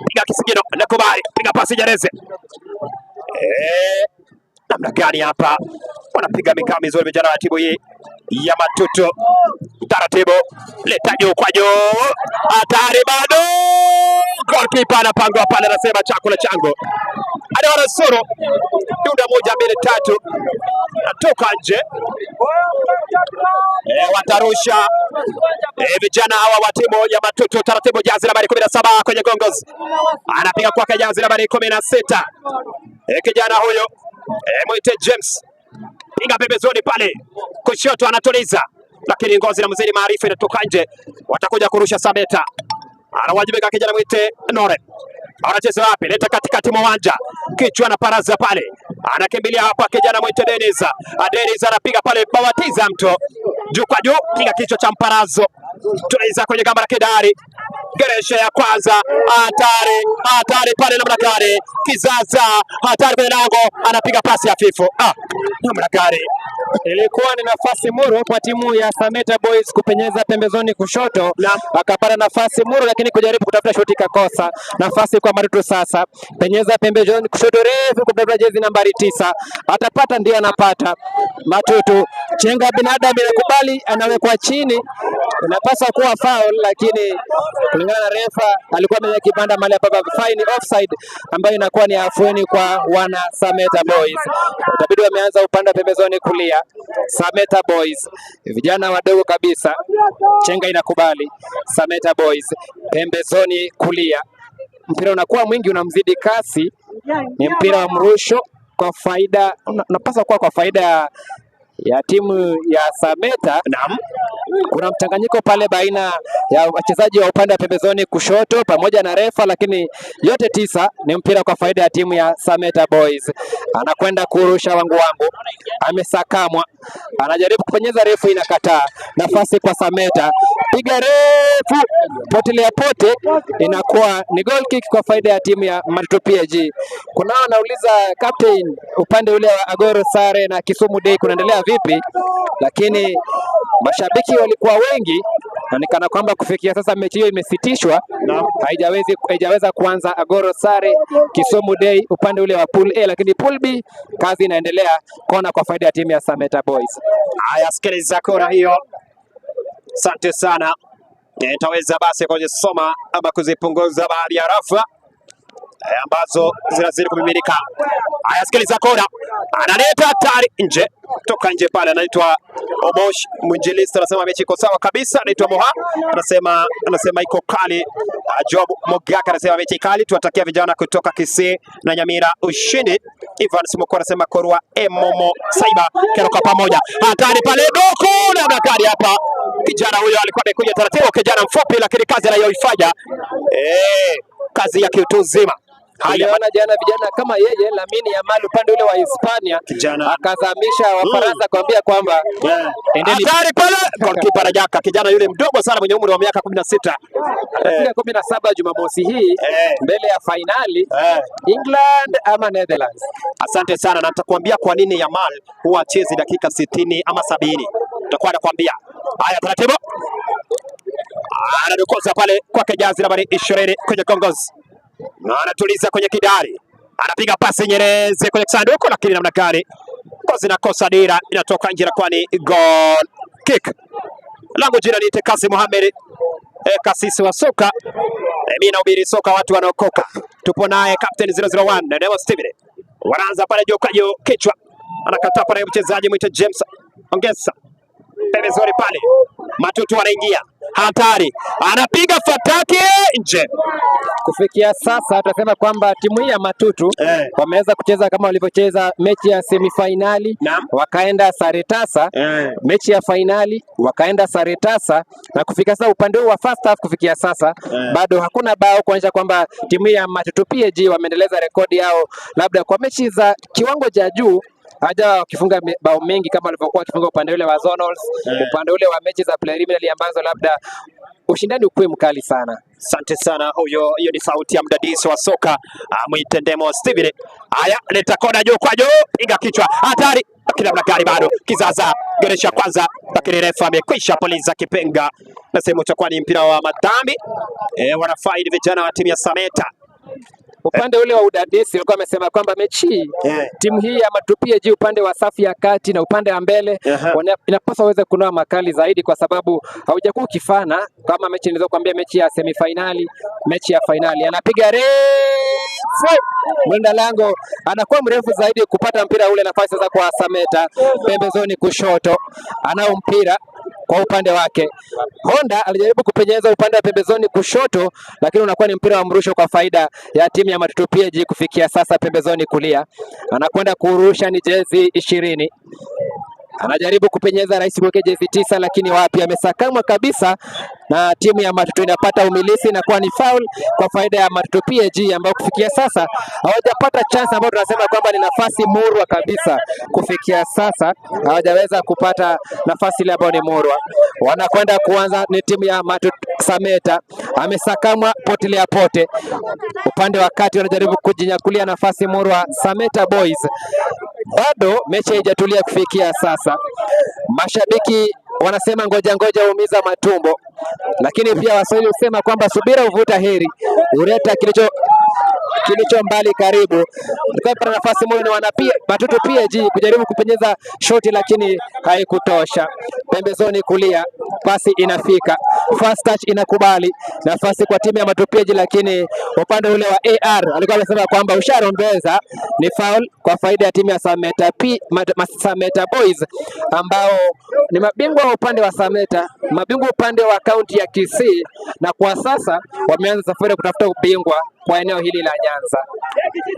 piga kisigino, nakubali, piga pasi Jereze. Namna gani hapa wanapiga mikaa mizuri vijana wa timu hii ya Matuto. Taratibu, leta juu kwa juu, hatari bado, goalkeeper anapangwa pale, anasema chakula changu. Anawanasoro dunda 1 2 3, natoka nje. Watarusha vijana hawa wa timu ya Matuto. Taratibu, jazi nambari 17 kwenye gongos, anapiga kwake jazi nambari 16. Kijana huyo mwite James, piga pembezoni pale kushoto, anatuliza lakini ngozi na mzidi maarifa inatoka nje. Watakuja kurusha Sameta, anawajibika kijana mwite Nore. Anacheza wapi? Leta katikati mwa uwanja, kichwa na paraza pale, anakimbilia hapa kijana mwite Dennis. Dennis anapiga pale, bawatiza mto juu kwa juu, piga kichwa cha mparazo, tuliza kwenye gamba la kidari. Geresha ya kwanza, hatari, hatari pale namna gani, kizaza hatari kwenye lango, anapiga pasi hafifu. Namna gani! Ilikuwa ni nafasi muru kwa timu ya Sameta Boys kupenyeza pembezoni kushoto, akapata nafasi muru, lakini kujaribu kutafuta shoti kakosa. Nafasi kwa Matuto sasa, penyeza pembezoni kushoto refu kutafuta jezi nambari 9, atapata, ndiye anapata Matuto. Chenga binadamu inakubali, anawekwa chini, inapaswa kuwa foul, lakini kulingana na refa alikuwa ameweka kibanda mahali hapa, fine offside ambayo inakuwa ni afueni kwa wana Sameta Boys. Itabidi wameanza upande pembezoni kulia, Sameta Boys vijana wadogo kabisa, chenga inakubali. Sameta Boys pembezoni kulia, mpira unakuwa mwingi, unamzidi kasi, ni mpira wa mrusho kwa faida, unapaswa kuwa kwa faida ya timu ya Sameta. Naam. Kuna mchanganyiko pale baina ya wachezaji wa upande wa pembezoni kushoto pamoja na refa, lakini yote 9 ni mpira kwa faida ya timu ya Sameta Boys. Anakwenda kurusha wangu wangu, amesakamwa, anajaribu kupenyeza refu, inakataa. Nafasi kwa Sameta, piga refu, potelea pote, inakuwa ni goal kick kwa faida ya timu ya Matuto PAG. Kuna wanauliza captain, upande ule wa Agoro Sare na Kisumu Day kunaendelea vipi? Lakini mashabiki walikuwa wengi na nikana kwamba kufikia sasa mechi hiyo imesitishwa, haijaweza kuanza. Agoro Sare Kisumu Day upande ule wa pool A, lakini pool B kazi inaendelea, kona kwa faida ya timu ya Sameta Boys. Haya, sikiliza kona hiyo, asante sana. Nitaweza basi kuzisoma ama kuzipunguza baadhi ya rafa. ambazo zinazidi kumiminika. Haya, sikiliza kona, analeta hatari nje, toka nje pale, anaitwa Omosh Mwinjilisti, anasema mechi iko sawa kabisa. Anaitwa Moha anasema iko kali. Job Mogaka anasema mechi kali, tuwatakia vijana kutoka Kisii na Nyamira ushindi. Ivan Simoko anasema Korwa Emomo Saiba kero kwa pamoja, hatari pale Doku na Bakari hapa. Kijana huyo alikuwa amekuja taratibu, kijana mfupi, lakini kazi anayoifanya kazi ya kiutu uzima. Haya, Tuliona jana vijana kama yeye Lamine Yamal upande ule wa Hispania kijana akazamisha Wafaransa kuambia kwamba endeni hatari pale, goalkeeper Rajaka, kijana yule mdogo sana mwenye umri wa miaka 16 Tarehe 17 Jumamosi hii mbele ya fainali England ama Netherlands. Asante sana, na nitakwambia kwa nini Yamal huwa achezi dakika 60 ama 70. Nitakuwa nakwambia. Haya, taratibu anadukoza pale kwake jazi nambari 20 kwenye Kongos, na anatuliza kwenye kidari, anapiga pasi Nyerezi kwenye sanduku, lakini namna gani kozi inakosa dira, inatoka nje, inakuwa ni goal kick. Langu jina niite Kasim Mohamed, kasisi wa soka. Mimi nahubiri soka, watu wanaokoka. Tupo naye captain 001 Nemo Steven. Wanaanza pale juu kwa juu, kichwa anakataa pale mchezaji mwite James Ongesa, pembezoni pale Matutu anaingia, hatari, anapiga fataki nje. Kufikia sasa tunasema kwamba timu hii ya Matutu wameweza kucheza kama walivyocheza mechi ya semifainali, Naam. wakaenda sare tasa mechi ya fainali wakaenda sare tasa, na kufika sasa upande huu wa first half, kufikia sasa bado hakuna bao, kuonyesha kwamba timu hii ya Matutu PAG wameendeleza rekodi yao, labda kwa mechi za kiwango cha juu haja wakifunga bao mengi kama walivyokuwa wakifunga upande ule wa zonals, upande ule wa mechi za preliminary ambazo labda ushindani ukuwe mkali sana. Asante sana, huyo hiyo ni sauti ya mdadisi wa soka mwite Ndemo Steven. Haya, leta kona juu kwa juu, piga kichwa, hatari, lakini namna gani bado kizaza geresha kwanza, lakini refa amekwisha puliza kipenga na sehemu itakuwa ni mpira wa madhambi. Wanafaidi vijana wa timu ya Sameta. Upande ule wa udadisi walikuwa wamesema kwamba mechi hii timu hii ya Matutu PAG upande wa safu ya kati na upande wa mbele inapaswa waweze kunoa makali zaidi, kwa sababu haujakuwa ukifana kama mechi nilizokuambia, mechi ya semifainali, mechi ya fainali. Anapiga refu, mwenda lango anakuwa mrefu zaidi kupata mpira ule. Nafasi sasa kwa Sameta pembezoni kushoto, anao mpira kwa upande wake. Honda alijaribu kupenyeza upande wa pembezoni kushoto, lakini unakuwa ni mpira wa mrusho kwa faida ya timu ya Matutu PAG. Kufikia sasa pembezoni kulia, anakwenda kurusha ni jezi 20, anajaribu kupenyeza rais kuweke jezi 9, lakini wapi, amesakamwa kabisa na timu ya Matutu inapata umilisi na kuwa ni foul kwa faida ya Matutu PAG, ambao kufikia sasa hawajapata chance ambayo tunasema kwamba ni nafasi murwa kabisa. Kufikia sasa hawajaweza kupata nafasi ile ambayo ni murwa. Wanakwenda kuanza ni timu ya Matutu Sameta, amesakamwa potelea pote upande wa kati, wanajaribu kujinyakulia nafasi murwa Sameta Boys. Bado mechi haijatulia kufikia sasa. Mashabiki wanasema ngoja ngoja huumiza matumbo, lakini pia Waswahili husema kwamba subira huvuta heri, huleta kilicho mbali karibu. Alikuwa amepata nafasi moja ni wanapia Matutu PAG kujaribu kupenyeza shoti, lakini haikutosha. Pembezoni kulia, pasi inafika, first touch inakubali nafasi kwa timu ya Matutu PAG, lakini upande ule wa AR alikuwa amesema kwamba usharombeza, ni foul kwa faida ya timu ya Sameta Sameta Boys ambao ni mabingwa wa upande wa Sameta, mabingwa upande wa kaunti ya Kisii, na kwa sasa wameanza safari ya kutafuta ubingwa kwa eneo hili la Nyanza.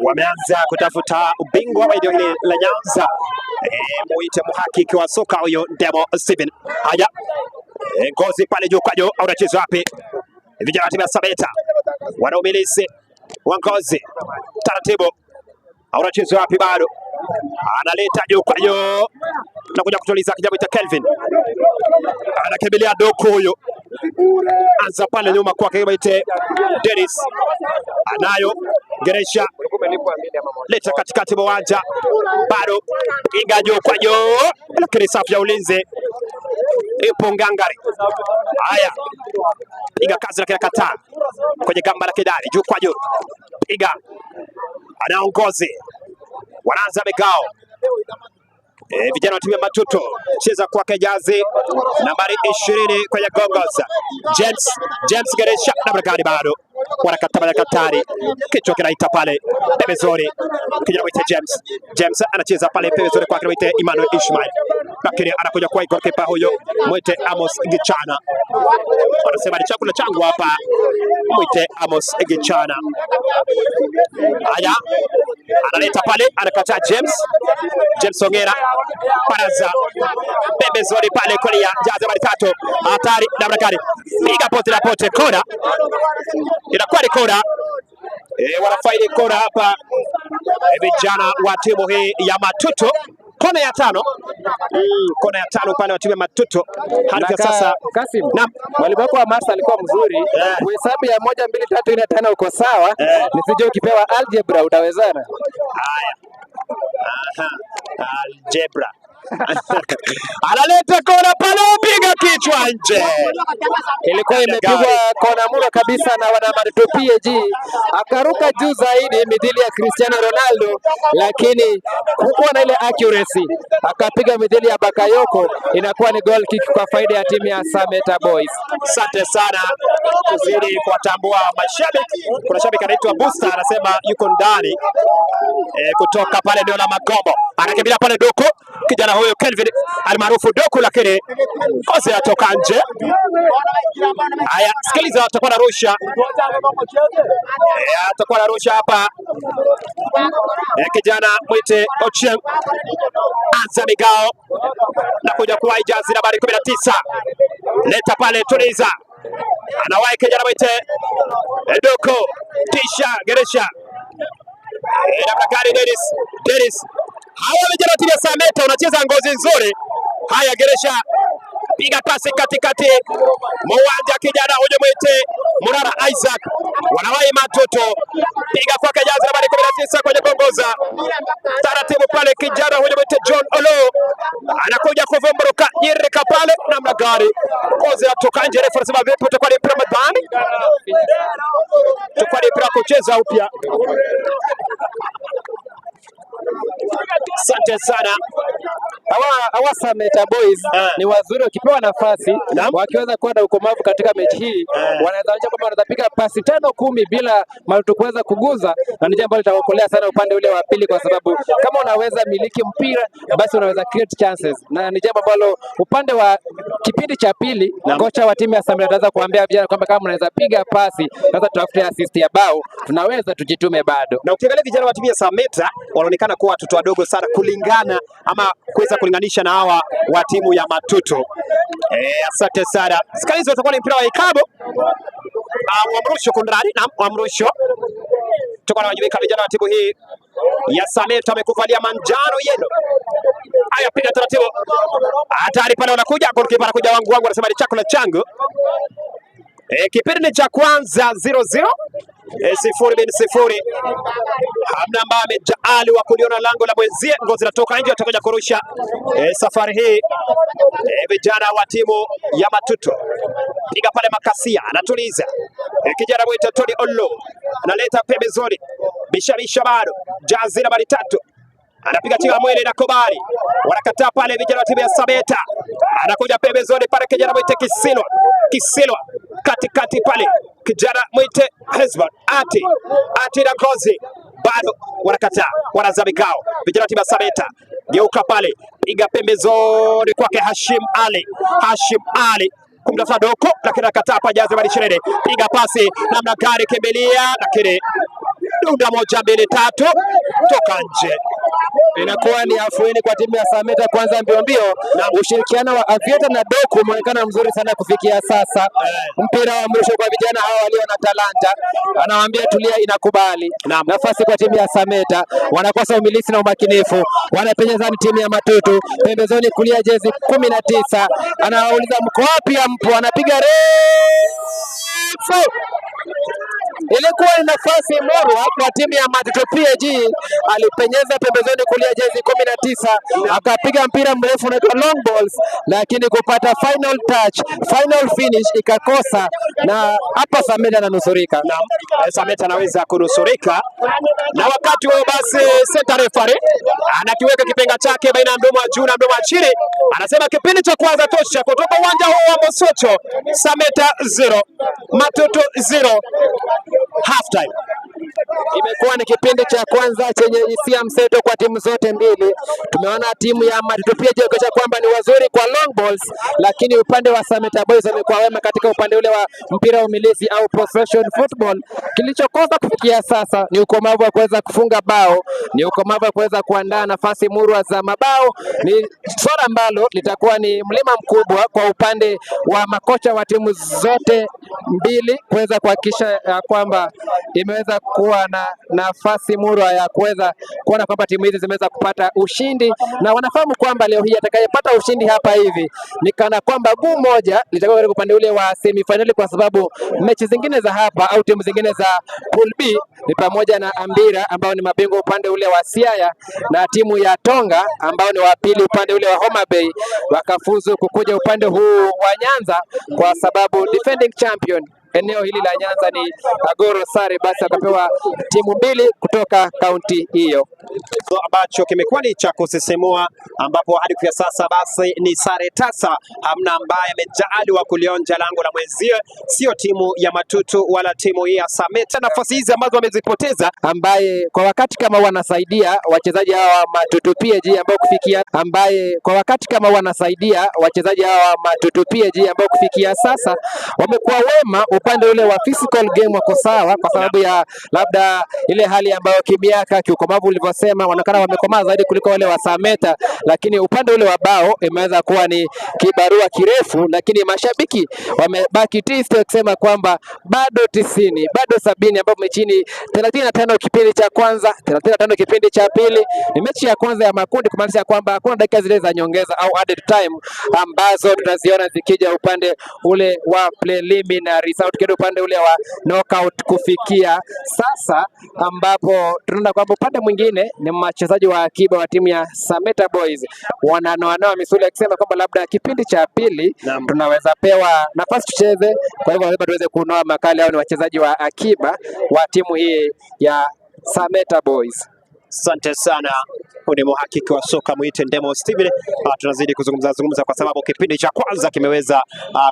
Wameanza kutafuta ubingwa wa eneo hili la Nyanza. Muite muhakiki wa soka huyo Ndemo Steven. Haya, ngozi pale juu kwa juu, au unacheza wapi? Vijana wa timu ya Sameta wanaumilisi wa ngozi taratibu, au unacheza wapi? Bado analeta juu kwa juu na kuja kutuliza kijana cha Kelvin, anakimbilia Doku huyo, anza pale nyuma kwake Ite Dennis, anayo Geresha, leta katikati mwa uwanja, bado inga juu kwa juu, lakini safu ya ulinzi ipo ngangari. Haya, piga kazi lakini akataa kwenye gamba la kidari, juu kwa juu, piga, anaongozi, wanaanza migao. Vijana wa timu ya Matutu cheza kwake jazi nambari 20 kwenye gongos James Geresha, namna gani bado Wanakata katari, kichwa kinaita pale pembezoni, kijana mwite James. James anacheza pale pembezoni kwake mwite Emmanuel Ishmael, lakini anakuja kwa goalkeeper huyo mwite Amos Gichana. Wanasema ni chakula changu hapa, mwite Amos Gichana. Haya, analeta pale, anakataa James. James Ongera, Baraza pembezoni pale kulia, jaza mara tatu, hatari namna gani, piga pote na pote, kona inakuwa ni kona. Wanafaidi kona hapa vijana wa timu hii ya Matuto, kona ya tano. Kona ya tano upande wa timu ya Matuto hadi Na sasa. Kasim, Naam. mwalimu wako wa maths alikuwa mzuri. Kuhesabu ya 1 2 3 4 5 uko sawa. Nisije ukipewa algebra utawezana. Haya. Aha. Algebra. Analeta kona pale, piga kichwa nje. Ilikuwa imepigwa kona mura kabisa na wana Matuto PAG, akaruka juu zaidi mithili ya Cristiano Ronaldo, lakini hakuwa na ile accuracy, akapiga mithili ya Bakayoko. Inakuwa ni goal kick kwa faida ya timu ya Sameta Boys. Asante sana kuzidi kuwatambua mashabiki. Kuna shabiki anaitwa Busta anasema yuko ndani kutoka pale eneo la Magombo, anakimbilia pale Doku, kijana huyo Kelvin almaarufu Doku, lakini kosi anatoka nje. Haya, sikiliza, atakuwa anarusha atakuwa anarusha hapa kijana mwite Ochieng anza migao na kuja kuwahi jazi nambari 19, leta pale, tuliza, anawahi kijana mwite Doku, kisha geresha namna gani Dennis, Dennis, hawa vijana wa timu ya Sameta wanacheza ngozi nzuri. Haya, geresha, piga pasi katikati mwanja, kijana huyo mwite Murara Isaac, wanawahi Matuto, piga kwake jazi nambari 19 kwenye kuongoza taratibu pale, kijana huyo mwite John Olo anakuja kuvumburuka nyirika pale, namna gani kozi atoka nje, refa anasema vipi, utakuwa ni mpira madhani, utakuwa ni mpira kucheza upya. Asante sana. Hawa Sameta Boys ni wazuri wakipewa nafasi, wakiweza kuwa na ukomavu katika mechi hii, wanaweza onyesha kwamba wanaweza piga pasi 5 10 bila Matuto kuweza kuguza, na ni jambo litaokolea sana upande ule wa pili, kwa sababu kama unaweza miliki mpira basi unaweza create chances, na ni jambo ambalo upande wa kipindi cha pili kocha wa timu ya Sameta ataweza kuambia vijana kwamba kama mnaweza piga pasi sasa tutafute assist ya bao, tunaweza tujitume bado. Na ukiangalia vijana wa timu ya Sameta wanaonekana kuwa watoto wadogo sana kulingana ama kuweza kulinganisha na hawa wa timu ya Matuto. Asante sana. Sikiliza, utakuwa ni mpira wa ikabu wa mrusho kundrani, na wa mrusho tutakuwa nawajibika vijana wa timu hii ya Sameta wamekuvalia manjano yelo. Haya, piga taratibu, hatari pale, wanakuja goalkeeper anakuja, wangu wangu, anasema ni chakula changu. Kipindi ni cha kwanza 0-0, 0-0. Hamna ambaye amejaali wa kuliona lango la mwenzie, ngozi inatoka nje, watakuja kurusha safari hii vijana wa timu ya Matuto. Piga pale Makasia, anatuliza kijana mwita Tony Ollo, analeta pembezoni, bishabisha bado, jazi nambari 3 anapiga chinga mwele na kobali, wanakataa pale vijana wa timu ya Sameta. Anakuja pembezoni pale kijana mwite Kisilwa, Kisilwa katikati pale kijana mwite Hezbon Ati, Ati na ngozi bado wanakataa, wanaza migao vijana wa timu ya Sameta. Geuka pale, piga pembezoni kwake Hashim Ali, Hashim Ali kumtafuta Doko, lakini anakataa hapa. Jazi nambari 20 piga pasi namna gani, kimbilia, lakini dunda 1 2 3 toka nje. Inakuwa ni afueni kwa timu ya Sameta kuanza mbio mbio. Ushirikiano wa Avieta na Doku umeonekana mzuri sana kufikia sasa. Mpira wa mrusho kwa vijana hawa walio na talanta, anawaambia tulia, inakubali. Nafasi kwa timu ya Sameta, wanakosa umilisi na umakinifu, wanapenyeza ni timu ya Matutu pembezoni kulia, jezi 19 anawauliza mko wapi? Ampo anapiga refu. Ilikuwa ni nafasi murwa kwa timu ya Matuto PAG, alipenyeza pembezoni kulia jezi 19 akapiga mpira mrefu unaitwa long balls, lakini kupata final touch, final finish ikakosa, na hapa Sameta ananusurika. Naam, Sameta anaweza kunusurika, na wakati huo basi center referee anakiweka kipenga chake baina ya mdomo wa juu na mdomo wa chini, Anasema kipindi cha kwanza tosha kutoka uwanja huu wa Mosocho, Sameta 0 Matutu 0, half time. Imekuwa ni kipindi cha kwanza chenye hisia mseto kwa timu zote mbili. Tumeona timu ya Matutu PAG ikionyesha kwamba ni wazuri kwa long balls, lakini upande wa Sameta Boys wamekuwa wema katika upande ule wa mpira wa umiliki au possession football. Kilichokosa kufikia sasa ni ukomavu wa kuweza kufunga bao, ni ukomavu wa kuweza kuandaa nafasi murwa za mabao. Ni swala ambalo litakuwa ni mlima mkubwa kwa upande wa makocha wa timu zote mbili kuweza kuhakikisha ya kwamba imeweza kuwa na nafasi murwa ya kuweza kuona kwamba timu hizi zimeweza kupata ushindi, na wanafahamu kwamba leo hii atakayepata ushindi hapa hivi ni kana kwamba guu moja litakuwa katika upande ule wa semifinali, kwa sababu mechi zingine za hapa au timu zingine za pool B ni pamoja na Ambira ambao ni mabingwa upande ule wa Siaya na timu ya Tonga ambao ni wa pili upande ule wa Homa Bay, wakafuzu kukuja upande huu wa Nyanza kwa sababu defending champion eneo hili la Nyanza ni Agoro Sare, basi akapewa timu mbili kutoka kaunti hiyo. Ambacho kimekuwa ni cha kusisimua, ambapo hadi kufikia sasa basi ni sare tasa, hamna ambaye amejaaliwa kulionja lango la mwenzie, sio timu ya Matutu wala timu hii ya Sameta. Nafasi hizi ambazo wamezipoteza ambaye kwa wakati kama wanasaidia wachezaji hawa wa Matutu PAG ambao kufikia ambaye kwa wakati kama wanasaidia wachezaji hawa wa Matutu PAG ambao kufikia sasa wamekuwa wema upande ule wa physical game, wako sawa kwa sababu ya labda ile hali ambayo kimiaka kiukomavu ulivyosema, wanaonekana wamekomaa zaidi kuliko wale wa Sameta, lakini upande ule wa bao imeweza kuwa ni kibarua kirefu, lakini mashabiki wamebaki tisti wakisema kwamba bado 90 bado 70, ambapo mechini 35 kipindi cha kwanza, 35 kipindi cha pili. Ni mechi ya kwanza ya makundi, kumaanisha kwamba hakuna dakika zile za nyongeza au added time ambazo tutaziona zikija upande ule wa preliminary au tukienda upande ule wa knockout kufikia sasa, ambapo tunaona kwamba upande mwingine ni wachezaji wa akiba wa timu ya Sameta Boys wananoanoa misuli akisema kwamba labda kipindi cha pili tunaweza pewa nafasi tucheze, kwa hivyo lazima tuweze kunoa makali. Hao ni wachezaji wa akiba wa timu hii ya Sameta Boys. Asante sana. Huyu ni mhakiki wa soka mwite Ndemo Steven. Tunazidi kuzungumza zungumza kwa sababu kipindi cha kwanza kimeweza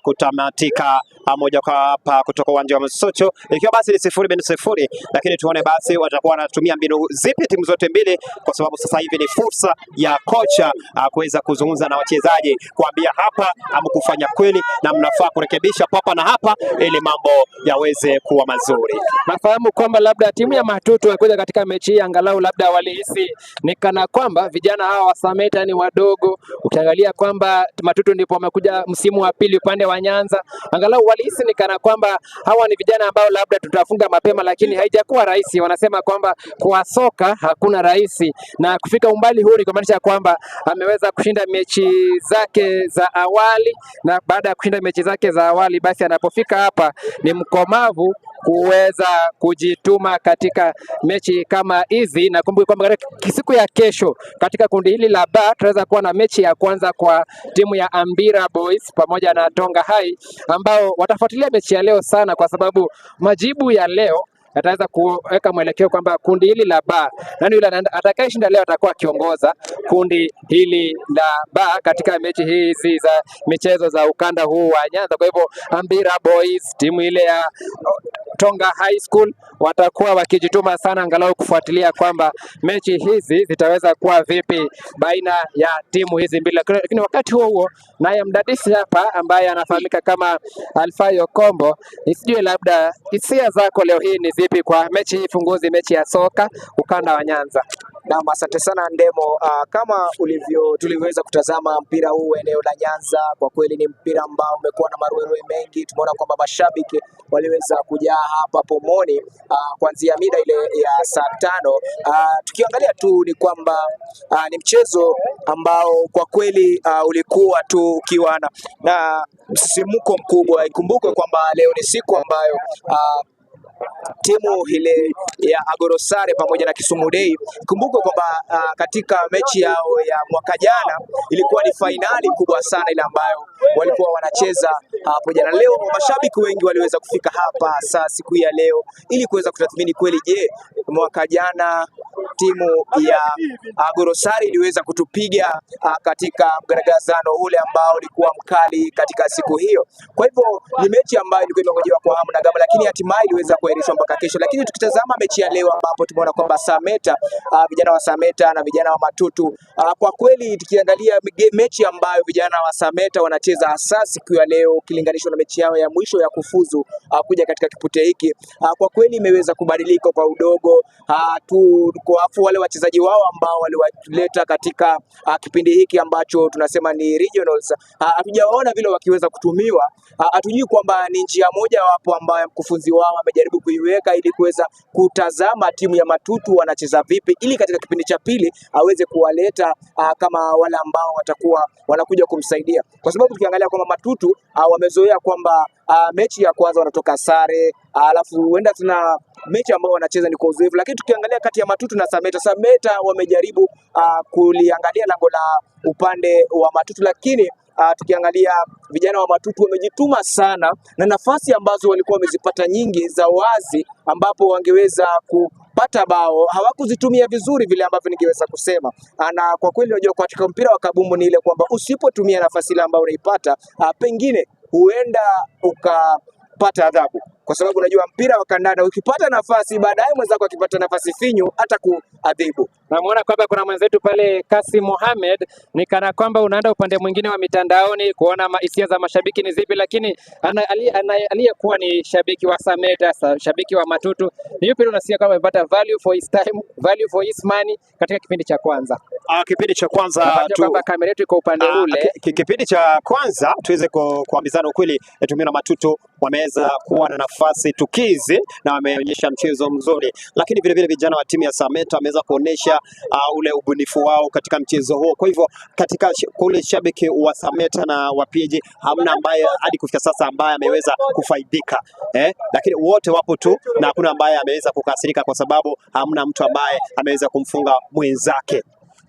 kutamatika moja kwa hapa kutoka uwanja wa Msocho, ikiwa basi ni 0-0, lakini tuone basi watakuwa wanatumia mbinu zipi timu zote mbili, kwa sababu sasa hivi ni fursa ya kocha kuweza kuzungumza na wachezaji kuambia hapa hamkufanya kweli na mnafaa kurekebisha papa na hapa ili mambo yaweze kuwa mazuri. Nafahamu kwamba labda timu ya Matutu walikuja katika mechi hii angalau labda walihisi ni kana kwamba vijana hawa wa Sameta ni wadogo. Ukiangalia kwamba Matutu ndipo wamekuja msimu wa pili upande wa Nyanza, angalau walihisi ni kana kwamba hawa ni vijana ambao labda tutafunga mapema, lakini haijakuwa rahisi. Wanasema kwamba kwa soka hakuna rahisi, na kufika umbali huu ni kumaanisha kwamba ameweza kushinda mechi zake za awali, na baada ya kushinda mechi zake za awali, basi anapofika hapa ni mkomavu kuweza kujituma katika mechi kama hizi. Na kumbuka kwamba katika siku ya kesho katika kundi hili la B tunaweza kuwa na mechi ya kwanza kwa timu ya Ambira Boys pamoja na Tonga High ambao watafuatilia mechi ya leo sana, kwa sababu majibu ya leo yataweza kuweka mwelekeo kwamba kundi hili la B, nani yule atakayeshinda leo atakuwa akiongoza kundi hili la B katika mechi hizi za michezo za ukanda huu wa Nyanza. Kwa hivyo Ambira Boys, timu ile ya Tonga High School watakuwa wakijituma sana angalau kufuatilia kwamba mechi hizi zitaweza kuwa vipi baina ya timu hizi mbili. Lakini wakati huo huo, naye mdadisi hapa ambaye anafahamika kama Alfayo Kombo, nisijue labda hisia zako leo hii ni zipi kwa mechi hii funguzi, mechi ya soka ukanda wa Nyanza? Naam, asante sana Ndemo. Kama tulivyoweza kutazama mpira huu eneo la Nyanza, kwa kweli ni mpira ambao umekuwa na maruerue mengi. Tumeona kwamba mashabiki waliweza kujaa hapa pomoni kuanzia mida ile ya saa 5. Tukiangalia tu ni kwamba ni mchezo ambao kwa kweli ulikuwa tu ukiwa na msisimko mkubwa. Ikumbukwe kwamba leo ni siku ambayo timu ile ya Agorosare pamoja na Kisumu Day. Kumbuka kwamba katika mechi yao ya mwaka jana ilikuwa ni fainali kubwa sana ile ambayo walikuwa wanacheza hapo jana. Leo mashabiki wengi waliweza kufika hapa saa siku ya leo ili kuweza kutathmini kweli, je, mwaka jana timu ya Gorosari iliweza kutupiga katika mgaragazano ule ambao ulikuwa mkali katika siku hiyo. Kwa hivyo ni mechi ambayo ilikuwa imengojewa kwa hamu na ghamu, lakini hatimaye iliweza kuahirishwa mpaka kesho. Lakini tukitazama mechi ya leo ambapo tumeona kwamba Sameta, vijana wa Sameta na vijana wa Matutu, kwa kweli tukiangalia mechi ambayo vijana wa Sameta wanacheza hasa siku ya leo ukilinganishwa na mechi yao ya mwisho ya kufuzu kuja katika kipute hiki, kwa kweli imeweza kubadilika kwa udogo kwa afu wale wachezaji wao ambao waliwaleta katika kipindi hiki ambacho tunasema ni regionals, hatujawaona vile wakiweza kutumiwa. Hatujui kwamba ni njia moja wapo ambayo mkufunzi wao amejaribu kuiweka ili kuweza kutazama timu ya Matutu wanacheza vipi, ili katika kipindi cha pili aweze kuwaleta kama wale ambao watakuwa wanakuja kumsaidia, kwa sababu tukiangalia kwamba Matutu wamezoea kwamba mechi ya kwanza wanatoka sare, alafu huenda tuna mechi ambao wanacheza ni kwa uzoefu. Lakini tukiangalia kati ya Matutu na Sameta, Sameta wamejaribu kuliangalia lango la upande wa Matutu, lakini tukiangalia vijana wa Matutu wamejituma sana na nafasi ambazo walikuwa wamezipata nyingi za wazi ambapo wangeweza kupata bao hawakuzitumia vizuri vile ambavyo ningeweza kusema. Na kwa kweli unajua katika mpira wa kabumbu ni ile kwamba usipotumia nafasi ile ambayo unaipata, pengine huenda ukapata adhabu, kwa sababu unajua mpira wa kandanda ukipata nafasi baadaye mwenzako akipata nafasi finyu hata kuadhibu. Namuona kwamba kuna mwenzetu pale Kasim Mohamed, ni kana kwamba unaenda upande mwingine wa mitandaoni kuona hisia za mashabiki ni zipi, lakini aliyekuwa ni shabiki wa Sameta, shabiki wa Matutu, ni yupi unasikia kama amepata value for his time, value for his money katika kipindi cha kwanza? Kipindi cha kwanza tu kwamba kamera yetu iko upande ule. Kipindi cha kwanza tuweze kuambizana ukweli, tumeona Matutu wameweza kuwa na nafasi tukizi na wameonyesha mchezo mzuri, lakini vile vile vijana wa timu ya Sameta wameweza kuonyesha ule ubunifu wao katika mchezo huo. Kwa hivyo katika kule shabiki wa Sameta na wa PG hamna ambaye hadi kufika sasa ambaye ameweza kufaidika, lakini wote wapo tu na hakuna ambaye ameweza kukasirika kwa sababu hamna mtu ambaye ameweza kumfunga mwenzake.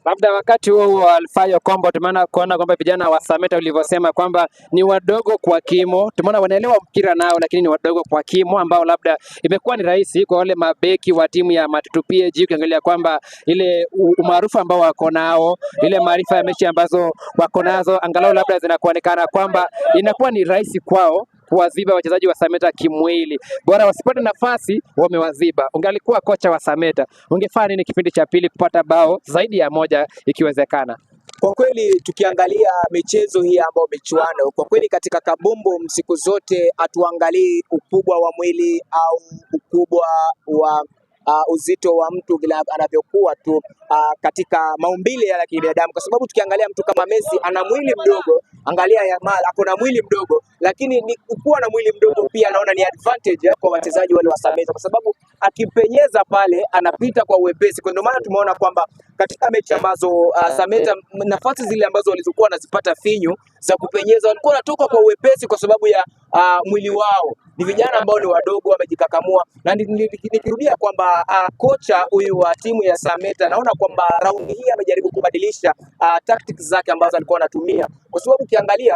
Labda wakati huo huo Alfayo Kombo, tumeona kuona kwamba vijana wa Sameta ulivyosema kwamba ni wadogo kwa kimo, tumeona wanaelewa mpira nao, lakini ni wadogo kwa kimo, ambao labda imekuwa ni rahisi kwa wale mabeki wa timu ya Matutu PAG, ukiangalia kwamba ile umaarufu ambao wako nao, ile maarifa ya mechi ambazo wako nazo, angalau labda zinakuonekana kwamba inakuwa ni rahisi kwao kuwaziba wachezaji wa Sameta kimwili, bora wasipate nafasi, wamewaziba. Ungalikuwa kocha wa Sameta, ungefanya nini kipindi cha pili kupata bao zaidi ya moja ikiwezekana? Kwa kweli tukiangalia michezo hii ambayo michuano, kwa kweli katika kabumbu siku zote hatuangalii ukubwa wa mwili au ukubwa wa uzito wa mtu vile anavyokuwa tu katika maumbile ya kibinadamu, kwa sababu tukiangalia mtu kama Messi ana mwili mdogo, angalia Yamal ako na mwili mdogo, lakini ni kuwa na mwili mdogo pia naona ni advantage kwa wachezaji wale wa Sameta, kwa sababu akipenyeza pale anapita kwa uwepesi. Kwa ndio maana tumeona kwamba katika mechi ambazo Sameta nafasi zile ambazo walizokuwa wanazipata finyu za kupenyeza walikuwa wanatoka kwa uwepesi kwa sababu ya mwili wao. Ni vijana ambao ni wadogo, wamejikakamua. Na nikirudia kwamba kocha huyu wa timu ya Sameta naona kwamba raundi hii amejaribu kubadilisha tactics zake ambazo alikuwa anatumia, kwa sababu ukiangalia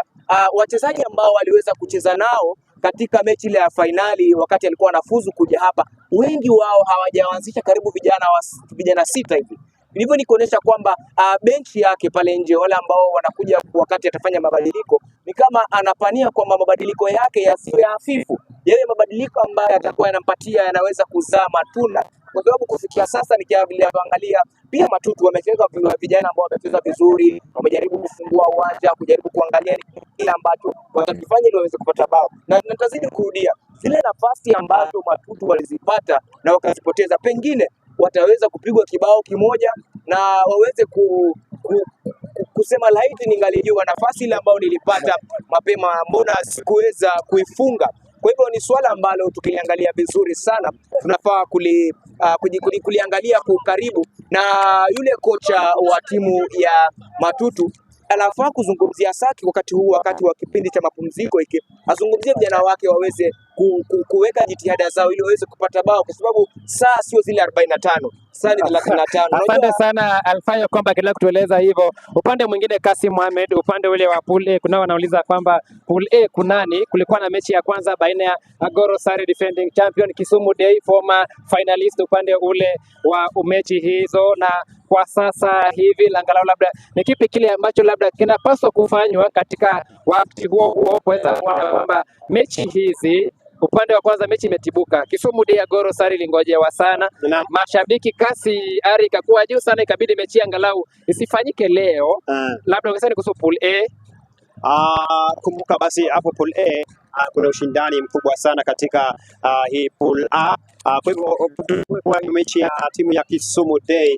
wachezaji ambao waliweza kucheza nao katika mechi ile ya fainali wakati alikuwa anafuzu kuja hapa, wengi wao hawajaanzisha karibu vijana sita hivi. Hivyo ni kuonyesha kwamba benchi yake pale nje, wale ambao wanakuja wakati atafanya mabadiliko, ni kama anapania kwamba mabadiliko yake yasiwe hafifu, yeye mabadiliko ambayo yatakuwa yanampatia yanaweza kuzaa matunda, kwa sababu kufikia sasa nikiangalia pia Matutu wamecheza vijana ambao wamecheza vizuri, wamejaribu kufungua uwanja, kujaribu kuangalia kile ambacho watakifanya ili waweze kupata bao, na natazidi kurudia zile nafasi ambazo Matutu walizipata na wakazipoteza, pengine wataweza kupigwa kibao kimoja na waweze kusema laiti ningalijua nafasi ile ambayo nilipata mapema, mbona sikuweza kuifunga. Kwa hivyo ni swala ambalo tukiliangalia vizuri sana tunafaa kuliangalia kwa ukaribu, na yule kocha wa timu ya Matutu anafaa kuzungumzia Saki wakati huu, wakati wa kipindi cha mapumziko hiki, azungumzie vijana wake waweze kuweka jitihada zao ili waweze kupata bao, kwa sababu saa sio zile 45, saa ni 35. Asante sana Alfayo kwamba akiendelea kutueleza hivyo. Upande mwingine Kasim Mohamed, upande ule wa pool A, kunao wanauliza kwamba pool A kunani? Kulikuwa na mechi ya kwanza baina ya Agoro Sare defending champion, Kisumu Day former finalist upande ule wa mechi hizo, na kwa sasa hivi angalau labda ni kipi kile ambacho labda kinapaswa kufanywa katika wakati huo huo kuweza kuona kwamba mechi hizi upande wa kwanza mechi imetibuka. Kisumu Day Agoro Sare ilingojewa sana mashabiki, kasi ari ikakuwa juu sana, ikabidi mechi angalau isifanyike leo. Labda ungesema ni kuhusu pool A. Kumbuka basi hapo pool A kuna ushindani mkubwa sana katika hii pool A. Kwa hivyo kwa mechi ya timu ya Kisumu Day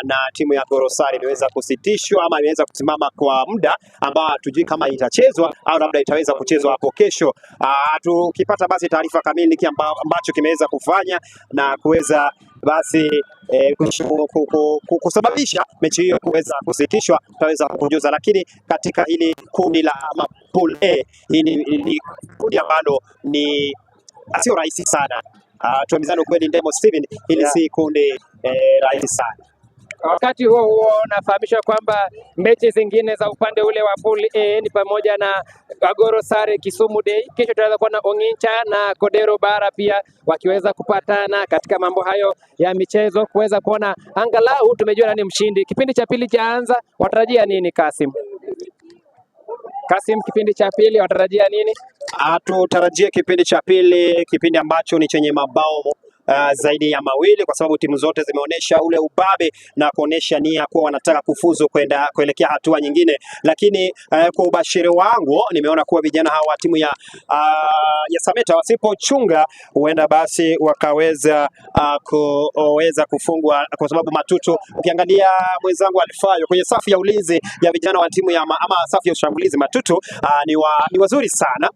na timu ya Gorosari imeweza kusitishwa ama imeweza kusimama kwa muda ambao hatujui kama itachezwa au labda itaweza kuchezwa hapo kesho. Tukipata basi taarifa kamili ambacho kimeweza kufanya na kuweza basi kusababisha mechi hiyo kuweza kusitishwa, tutaweza kujuza. Lakini katika hili kundi la ama pool A, hili ni kundi ambalo ni sio rahisi sana. Tuambizane ukweli, Ndemo Steven, hili si kundi rahisi sana. Wakati huo huo nafahamishwa kwamba mechi zingine za upande ule wa pool A ni pamoja na Agoro Sare Kisumu Day. Kesho tutaweza kuona Ongincha na Kodero Bara pia wakiweza kupatana katika mambo hayo ya michezo, kuweza kuona angalau tumejua nani mshindi. Kipindi cha pili chaanza, watarajia nini Kasim? Kasim, kipindi cha pili watarajia nini? Tutarajie kipindi cha pili, kipindi ambacho ni chenye mabao zaidi ya mawili, kwa sababu timu zote zimeonyesha ule ubabe na kuonyesha nia kuwa wanataka kufuzu kwenda kuelekea hatua nyingine. Lakini kwa ubashiri wangu nimeona kuwa vijana hawa wa timu ya Sameta wasipochunga huenda basi wakaweza kuweza kufungwa, kwa sababu Matutu, ukiangalia mwenzangu Alfayo kwenye safu ya ulinzi ya vijana wa timu ya ama safu ya ushambulizi Matutu ni wazuri sana,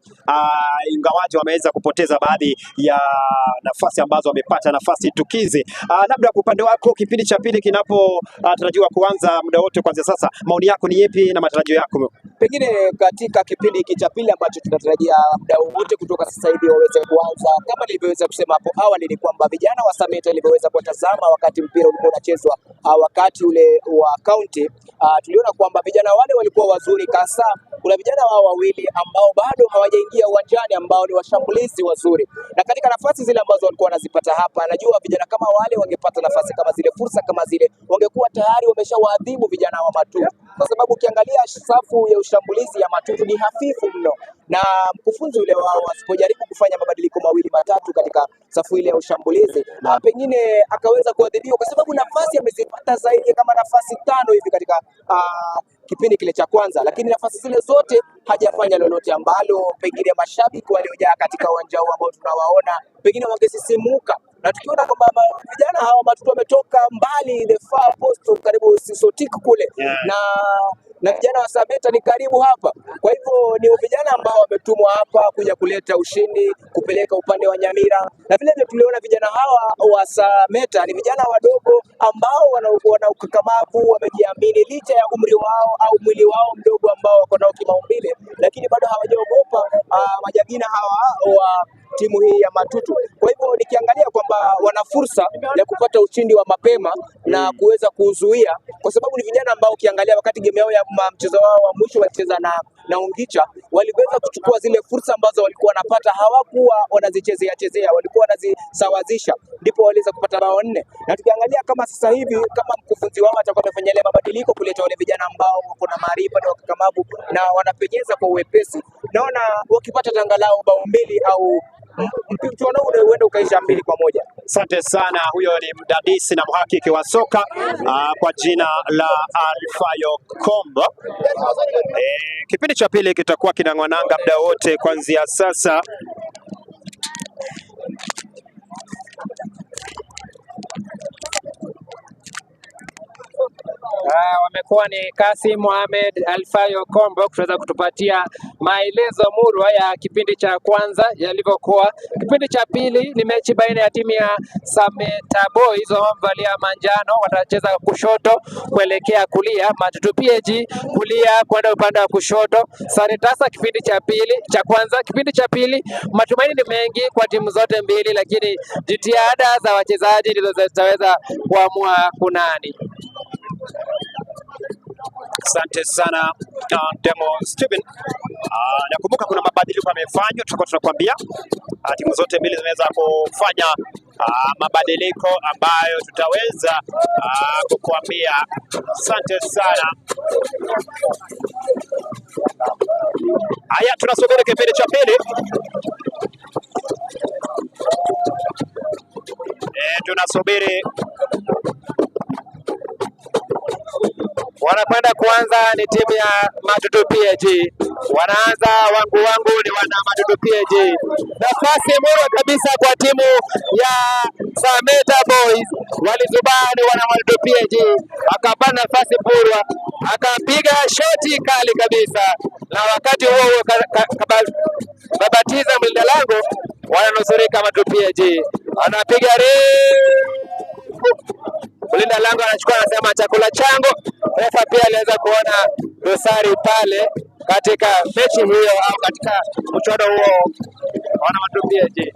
ingawaje wameweza kupoteza baadhi ya nafasi ambazo wamepata nafasi tukizi. Labda kwa upande wako kipindi cha pili kinapotarajiwa kuanza muda wote kuanzia sasa, maoni yako ni yepi na matarajio yako? Pengine katika kipindi hiki cha pili ambacho tunatarajia muda wote kutoka sasa hivi waweze kuanza, kama nilivyoweza kusema hapo awali, ni kwamba vijana wa Sameta nilivyoweza kuwatazama wakati mpira ulikuwa unachezwa wakati ule wa county, tuliona kwamba vijana wale walikuwa wazuri kasa. Kuna vijana wao wawili ambao bado hawajaingia uwanjani ambao ni washambulizi wazuri, na katika nafasi zile ambazo walikuwa wanazipata hapa, najua vijana kama wale wangepata nafasi kama zile, fursa kama zile, wangekuwa tayari wameshawaadhibu vijana wa Matutu, kwa sababu ukiangalia safu ya ushambulizi ya Matutu ni hafifu mno, na mkufunzi ule wao asipojaribu kufanya mabadiliko mawili matatu katika safu ile ya ushambulizi, pengine akaweza kuadhibiwa, kwa sababu nafasi amezipata zaidi kama nafasi 5 hivi katika kipindi kile cha kwanza, lakini nafasi zile zote hajafanya lolote ambalo pengine mashabiki waliojaa katika uwanja huu ambao tunawaona pengine wangesisimuka. Na tukiona kwamba vijana hawa Matutu wametoka mbali, the far post karibu Sisotik kule, na vijana wa Sameta ni karibu hapa. Kwa hivyo ni vijana ambao wametumwa hapa kuja kuleta ushindi, kupeleka upande wa Nyamira. Na vile vile tuliona vijana hawa wa Sameta ni vijana wadogo ambao wana ukakamavu, wamejiamini licha ya umri wao au mwili wao mdogo ambao wako nao kimaumbile, lakini bado hawajaogopa majagina hawa wa timu hii ya Matutu. Kwa hivyo nikiangalia kwamba wana fursa ya kupata ushindi wa mapema na kuweza kuzuia, kwa sababu ni vijana ambao ukiangalia wakati game yao ya mchezo wao wa mwisho walicheza na Ungicha, waliweza kuchukua zile fursa ambazo walikuwa wanapata, hawakuwa wanazichezea chezea, walikuwa wanazisawazisha, ndipo waliweza kupata bao 4. Na tukiangalia kama sasa hivi kama mkufunzi wao atakuwa amefanya ile mabadiliko kuleta wale vijana ambao wako na maarifa na wakakamavu na wanapenyeza kwa uwepesi, naona wakipata angalau bao 2 au mchuano ule huenda ukaisha 2-1. Asante sana. Huyo ni mdadisi na mhakiki wa soka kwa jina la Alfayo Kombo. Kipindi cha pili kitakuwa kinang'wananga muda wote kuanzia sasa. Wamekuwa ni Kasim Mohamed Alfayo Kombo kuweza kutupatia maelezo murwa ya kipindi cha kwanza yalivyokuwa. Kipindi cha pili ni mechi baina ya timu ya Sameta Boys wamevalia manjano, watacheza kushoto kuelekea kulia, Matutu PAG kulia kwenda upande wa kushoto. Sare tasa kipindi cha pili cha kwanza, kipindi cha pili matumaini ni mengi kwa timu zote mbili, lakini jitihada za wachezaji ndizo zitaweza kuamua kunani. Asante sana Demo Steven. Nakumbuka kuna mabadiliko yamefanywa, tutakuwa tunakwambia timu zote mbili zimeweza kufanya mabadiliko ambayo tutaweza kukuambia. Asante sana. Haya, tunasubiri kipindi cha pili. Tunasubiri. Wanakwenda kuanza ni timu ya Matutu PAG. Wanaanza wangu wangu ni wana Matutu PAG. Nafasi murwa kabisa kwa timu ya Sameta Boys. Walizubaa ni wana Matutu PAG. Akapata nafasi murwa, akapiga shoti kali kabisa, na wakati huo huo babatiza mlinda lango, wananusurika Matutu PAG. Anapiga refu, mlinda lango anachukua, anasema chakula changu. Refa pia aliweza kuona dosari pale katika mechi hiyo au katika mchuano huo wana Matutu PAG.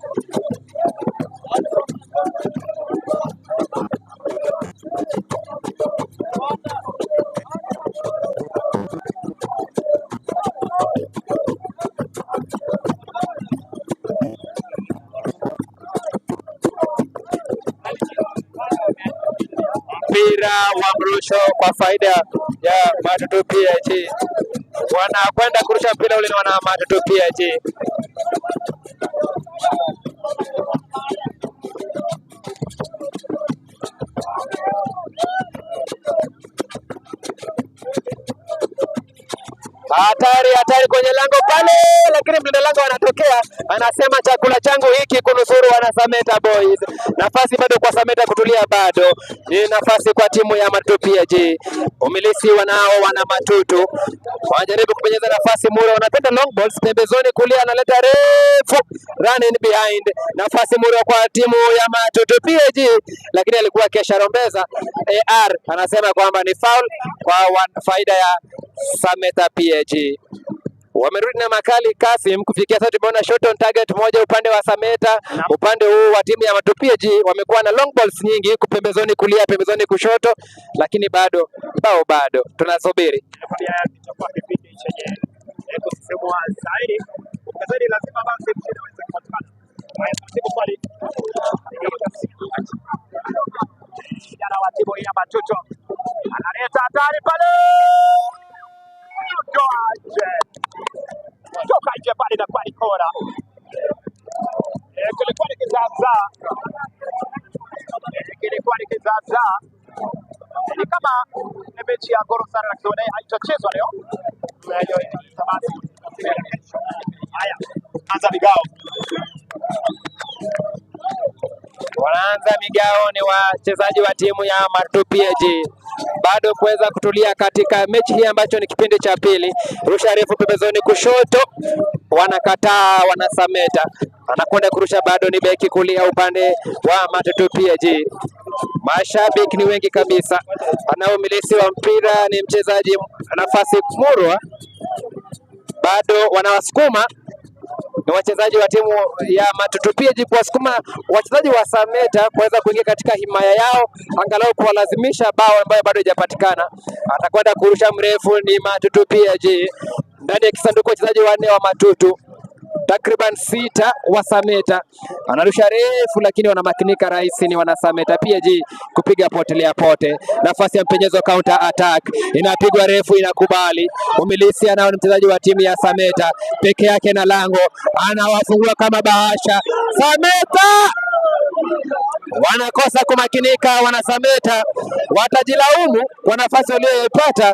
Mpira wa mrusho kwa faida ya Matutu PAG. Wanakwenda kurusha mpira ule ni wana Matutu PAG. Hatari, hatari kwenye lango pale, lakini mlinda lango anatokea, anasema chakula changu hiki kunusuru wana Sameta Boys. Nafasi bado kwa Sameta kutulia, bado ni nafasi kwa timu ya Matutu PAG. Umilisi wanao wana Matutu, wanajaribu kupenyeza nafasi Mura, wanapenda long balls pembezoni kulia, analeta refu running behind, nafasi Mura kwa timu ya Matutu PAG, lakini alikuwa kesha rombeza. AR anasema kwamba ni foul kwa faida ya Sameta PAG. Wamerudi na makali Kasim. Kufikia sasa tumeona shot on target moja upande wa Sameta, upande huu wa timu ya Matutu PAG wamekuwa na long balls nyingi pembezoni kulia, pembezoni kushoto, lakini bado bao bado tunasubiri. Itakuwa kipindi chenye kusisimua zaidi. Zaidi lazima basi mshindi aweze kupatikana. Haya, taratibu pale. Kijana wa timu ya Matutu analeta hatari pale. Toka nje. Toka nje pale na kwa kona. Kilikuwa ni kizaazaa. Kilikuwa ni kizaazaa. Ni kama mechi ya Gor sana na Kiwele haitachezwa leo. Hiyo itachezwa basi siku ya kesho. Haya, anza migao. Wanaanza migao ni wachezaji wa timu ya Matutu PAG. Bado kuweza kutulia katika mechi hii ambacho ni kipindi cha pili. Rusha refu pembezoni kushoto, wanakataa wana Sameta. Anakwenda kurusha, bado ni beki kulia upande wa Matutu PAG. Mashabiki ni wengi kabisa. Anaomilisi wa mpira ni mchezaji nafasi Murwa, bado wanawasukuma ni wachezaji wa timu ya Matutu PAG kuwasukuma wachezaji wa Sameta kuweza kuingia katika himaya yao, angalau kuwalazimisha bao ambayo bado haijapatikana. Atakwenda kurusha mrefu ni Matutu PAG ndani ya kisanduku, wachezaji wanne wa Matutu, takriban sita wa Sameta. Anarusha refu lakini wanamakinika rahisi ni wana Sameta PAG kupiga potelea pote. Nafasi ya mpenyezo, counter attack inapigwa refu, inakubali. Umilisi anao ni mchezaji wa timu ya Sameta peke yake na lango, anawafungua kama bahasha. Sameta wanakosa kumakinika, wana Sameta watajilaumu kwa nafasi walioipata.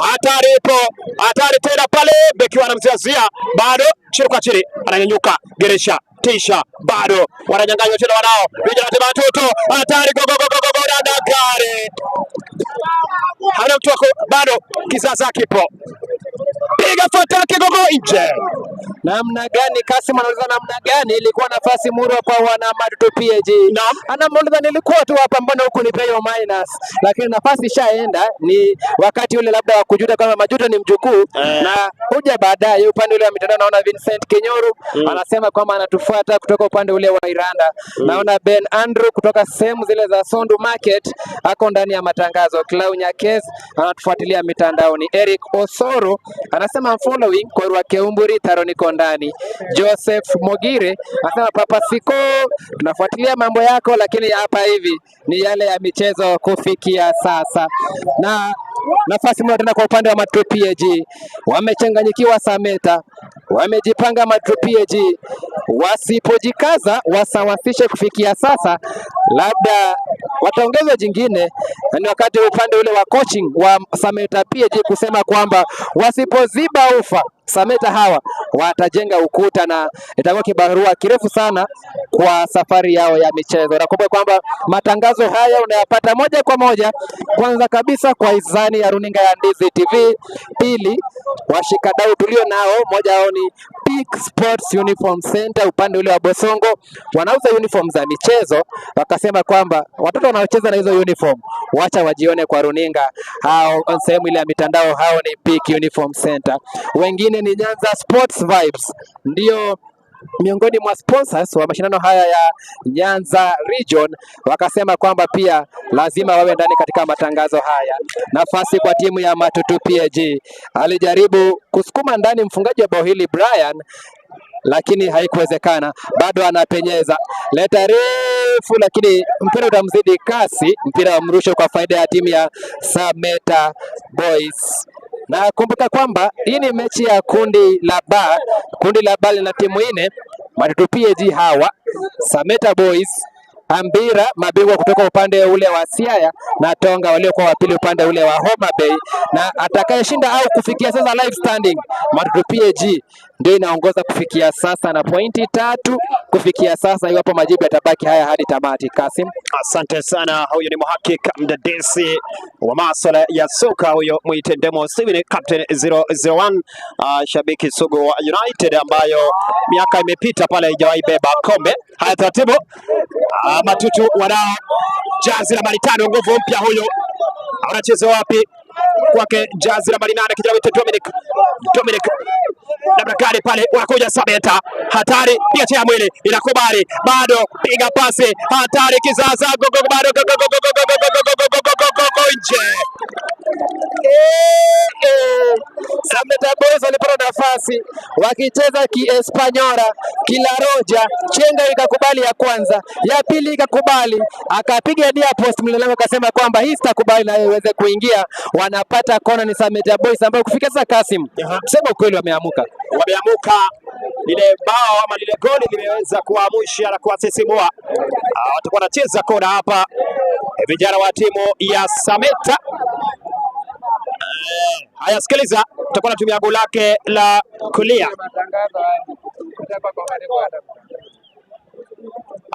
Hatari ipo, hatari tena pale, beki wanamziazia bado, chini kwa chini, ananyanyuka Geresha tisha, bado wananyang'anywa tena wanao vijana wa Matutu, hatari, go go go go go, go gari hana mtu wako bado, kizaza kipo, piga fataki, gogo nje. Namna gani Kasim anauliza namna gani ilikuwa nafasi murwa kwa wana Matutu PAG. Naam. Anamuuliza nilikuwa tu hapa, mbona huku nipe hiyo minus? Lakini nafasi ishaenda, ni wakati ule labda wa kujuta kwamba majuto ni mjukuu na huja baadaye. Upande ule wa mitandao naona Vincent Kinyoru anasema kwamba anatufuata kutoka upande ule wa Iranda. Naona Ben Andrew kutoka sehemu zile za Sondu Market ako ndani ya matangazo. Clau Nyakes anatufuatilia mitandaoni. Eric Osoro anasema I'm following Korwa Keumburi Taro niko ndani. Joseph Mogire anasema Papa Siko, tunafuatilia mambo yako, lakini hapa hivi ni yale ya michezo kufikia sasa. Na nafasi moja tena kwa upande wa Matutu PAG, wamechanganyikiwa Sameta, wamejipanga Matutu PAG, wasipojikaza wasawasishe kufikia sasa, labda wataongezwa jingine. Na ni wakati upande ule wa coaching wa Sameta PAG kusema kwamba wasipoziba ufa Sameta hawa watajenga ukuta na itakuwa kibarua kirefu sana kwa safari yao ya michezo. Nakumbuka kwamba matangazo haya unayapata moja kwa moja, kwanza kabisa kwa hisani ya runinga ya Ndizi TV, pili washikadau tulio nao, moja wao ni Peak Sports Uniform Center upande ule wa Bosongo, wanauza uniform za michezo. Wakasema kwamba watoto wanaocheza na hizo uniform wacha wajione kwa runinga hao, sehemu ile ya mitandao, hao ni Peak Uniform Center. Wengine ni Nyanza Sports Vibes, ndio miongoni mwa sponsors wa mashindano haya ya Nyanza Region, wakasema kwamba pia lazima wawe ndani katika matangazo haya. Nafasi kwa timu ya Matutu PAG, alijaribu kusukuma ndani mfungaji wa bao hili Brian, lakini haikuwezekana. Bado anapenyeza leta refu, lakini mpira utamzidi kasi. Mpira wa mrusho kwa faida ya timu ya Sameta Boys. Na kumbuka kwamba hii ni mechi ya kundi la ba. Kundi la ba lina timu nne: Matutu PAG hawa, Sameta Boys, Ambira mabingwa kutoka upande ule wa Siaya na Tonga waliokuwa wa pili upande ule wa Homa Bay, na atakayeshinda au kufikia sasa live standing, Matutu PAG ndio inaongoza kufikia sasa na pointi 3 kufikia sasa, iwapo majibu yatabaki haya hadi tamati. Kasim, Asante sana. Huyo ni mhakiki mdadisi wa masuala ya soka huyo, mwite Ndemo Steven, captain 001, shabiki sugu wa United ambayo miaka imepita pale haijawahi beba kombe. Haya, taratibu, Matutu wanao jazi nambari 5, nguvu mpya huyo, anacheza wapi? Kwake jazi nambari 8, kijana wetu Dominic. Dominic labda gari pale, wanakuja Sameta, hatari, piga chini ya mwili, inakubali bado, piga pasi hatari, kizaza gogo, bado gogo gogo gogo gogo gogo gogo gogo gogo nje. Sameta Boys walipata nafasi wakicheza kiespanyora kila roja, chenga ikakubali ya kwanza, ya pili ikakubali, akapiga dia post mlelamo, akasema kwamba hii sitakubali na iweze kuingia. Wanapata kona, ni Sameta Boys ambao kufikia sasa, Kasim, sema ukweli, wameamuka. Wameamuka, lile bao ama lile goli limeweza kuamsha na kuwasisimua. Watakuwa wanacheza kona hapa vijana wa timu ya Sameta. Haya, sikiliza, tutakuwa natumia goli lake la kulia,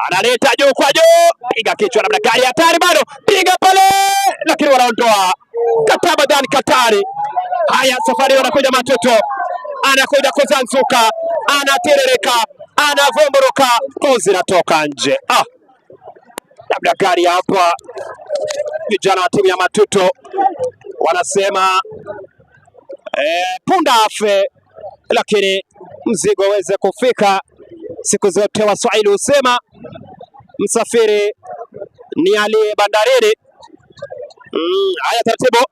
analeta juu kwa juu, piga kichwa namna gani, hatari bado, piga pale, lakini wanaondoa Kataba Dan Katari. Haya, safari wanakuja Matoto, anakuja kuzanzuka, anatiririka, anavumburuka, kozi natoka nje. Labda gari hapa, vijana wa timu ya Matuto wanasema punda afe, lakini mzigo aweze kufika. Siku zote Waswahili husema msafiri ni aliye bandarini. Haya, taratibu,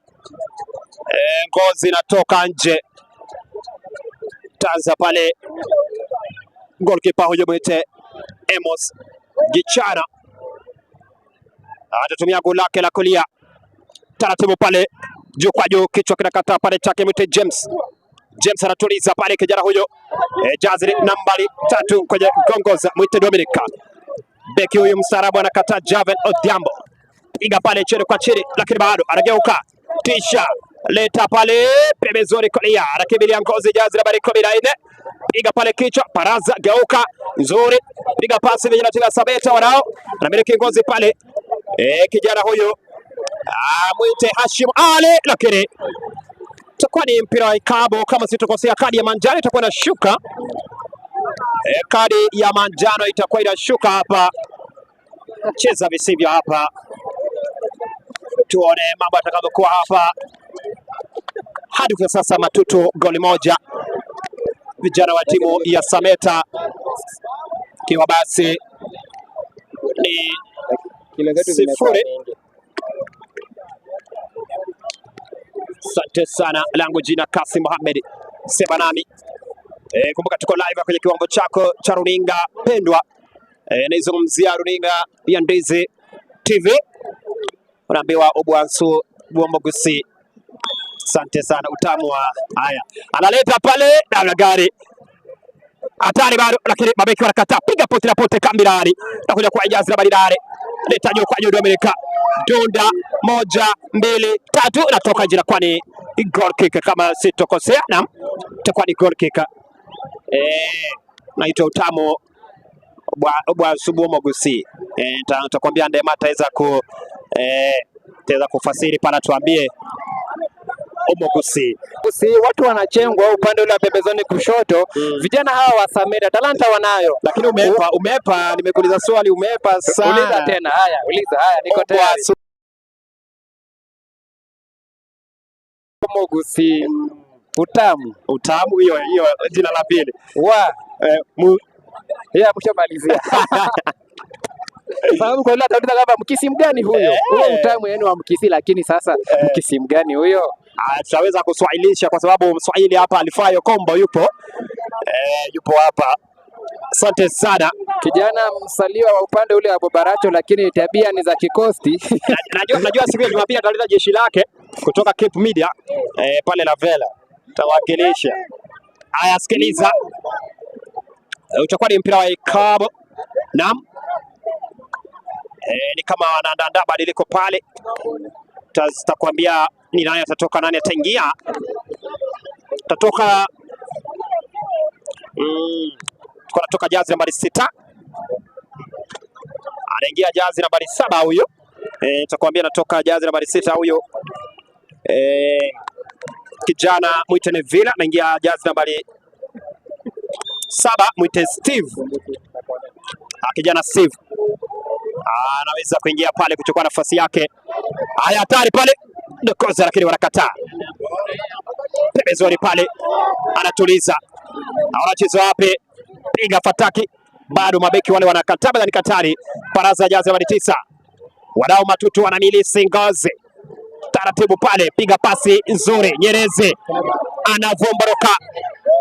ngozi inatoka nje. Tanza pale goalkeeper huyo mwite Amos Gichana atatumia goli lake la kulia taratibu pale juu kwa juu, kichwa kinakataa pale chake mwite James. James anatuliza pale kijana huyo, jazi nambari 3 kwenye gongoza mwite Dominica. Beki huyu mstaarabu anakataa Javen Odhiambo, piga pale chini kwa chini, lakini bado anageuka, tisha Leta pale pembezoni kulia, anakimbilia Ngozi, jazi nambari 14, piga pale kichwa, Paraza geuka nzuri, piga pasi vijana timu ya Sameta wanao anamiliki Ngozi pale. Kijana huyu mwite Hashim Ali, lakini itakuwa ni mpira wa ikabu kama sitokosea. Kadi ya manjano itakuwa inashuka. Kadi ya manjano itakuwa inashuka hapa. Cheza visivyo hapa, tuone mambo yatakavyokuwa hapa. Hadi kwa sasa Matutu goli moja, vijana wa timu ya Sameta, ikiwa basi ni Kilo zetu zimekuwa 0. mingi. Asante sana, langu jina Kasim Mohamed, sema nami. Kumbuka tuko live kwenye kiwango chako cha runinga pendwa. Naizungumzia runinga ya Ndizi TV, unaambiwa ubwansu bwomogusi. Asante sana, utamu wa haya, analeta pale namna gari hatari bado, lakini mabeki wanakataa, piga pote na pote kambilari nakuja kwa Ijazi na Baridare, leta juu kwa juu Dominika Dunda, 1 2 3, natoka nje, kwani goal kick kama sitokosea, naam, itakuwa ni goal kick. Naitwa utamu bwa Subumogusi. Nitakwambia Ndema ataweza ku ataweza kufasiri pala, tuambie Omogusi. Si watu wanachengwa upande ule wa pembezoni kushoto. Vijana hawa wa Sameta talanta wanayo. Lakini umepa, nimekuuliza swali, umepa sana. Uliza tena, haya, uliza, haya, niko tayari. Omogusi. Utamu. Utamu, hiyo hiyo jina la pili. Wa yeye ameshamalizia. Sababu kwa yule atauliza kama mkisi mgani huyo? Huo utamu yani wa mkisi, lakini sasa mkisi mgani huyo? Tutaweza kuswahilisha kwa sababu Mswahili hapa Alifayo Kombo yupo. Yupo hapa. Asante sana. Kijana msaliwa wa upande ule wa Bobaracho, lakini tabia ni za kikosti. Najua siku ya Jumapili ataleta jeshi lake kutoka Cape Media pale La Vela tawakilisha. Haya, sikiliza, utakuwa ni mpira wa ikabu. Naam, ni kama wanaandaa badiliko pale, takwambia ni nani atatoka nani ataingia. Tatoka natoka jazi nambari 6, anaingia jazi nambari 7 huyo. Nitakwambia natoka jazi nambari 6 huyo. Kijana mwite Neville anaingia jazi nambari 7 mwite Steve. Kijana Steve anaweza kuingia pale kuchukua nafasi yake. Haya, hatari pale Dokoza, lakini wanakataa. Pembezoni pale anatuliza, anacheza wapi? Piga fataki, bado mabeki wale wanakataa, bali katari. Baraza jazi nambari 9 wadau Matutu wanamilisi Ngozi taratibu pale, piga pasi nzuri, Nyerezi anavomboroka,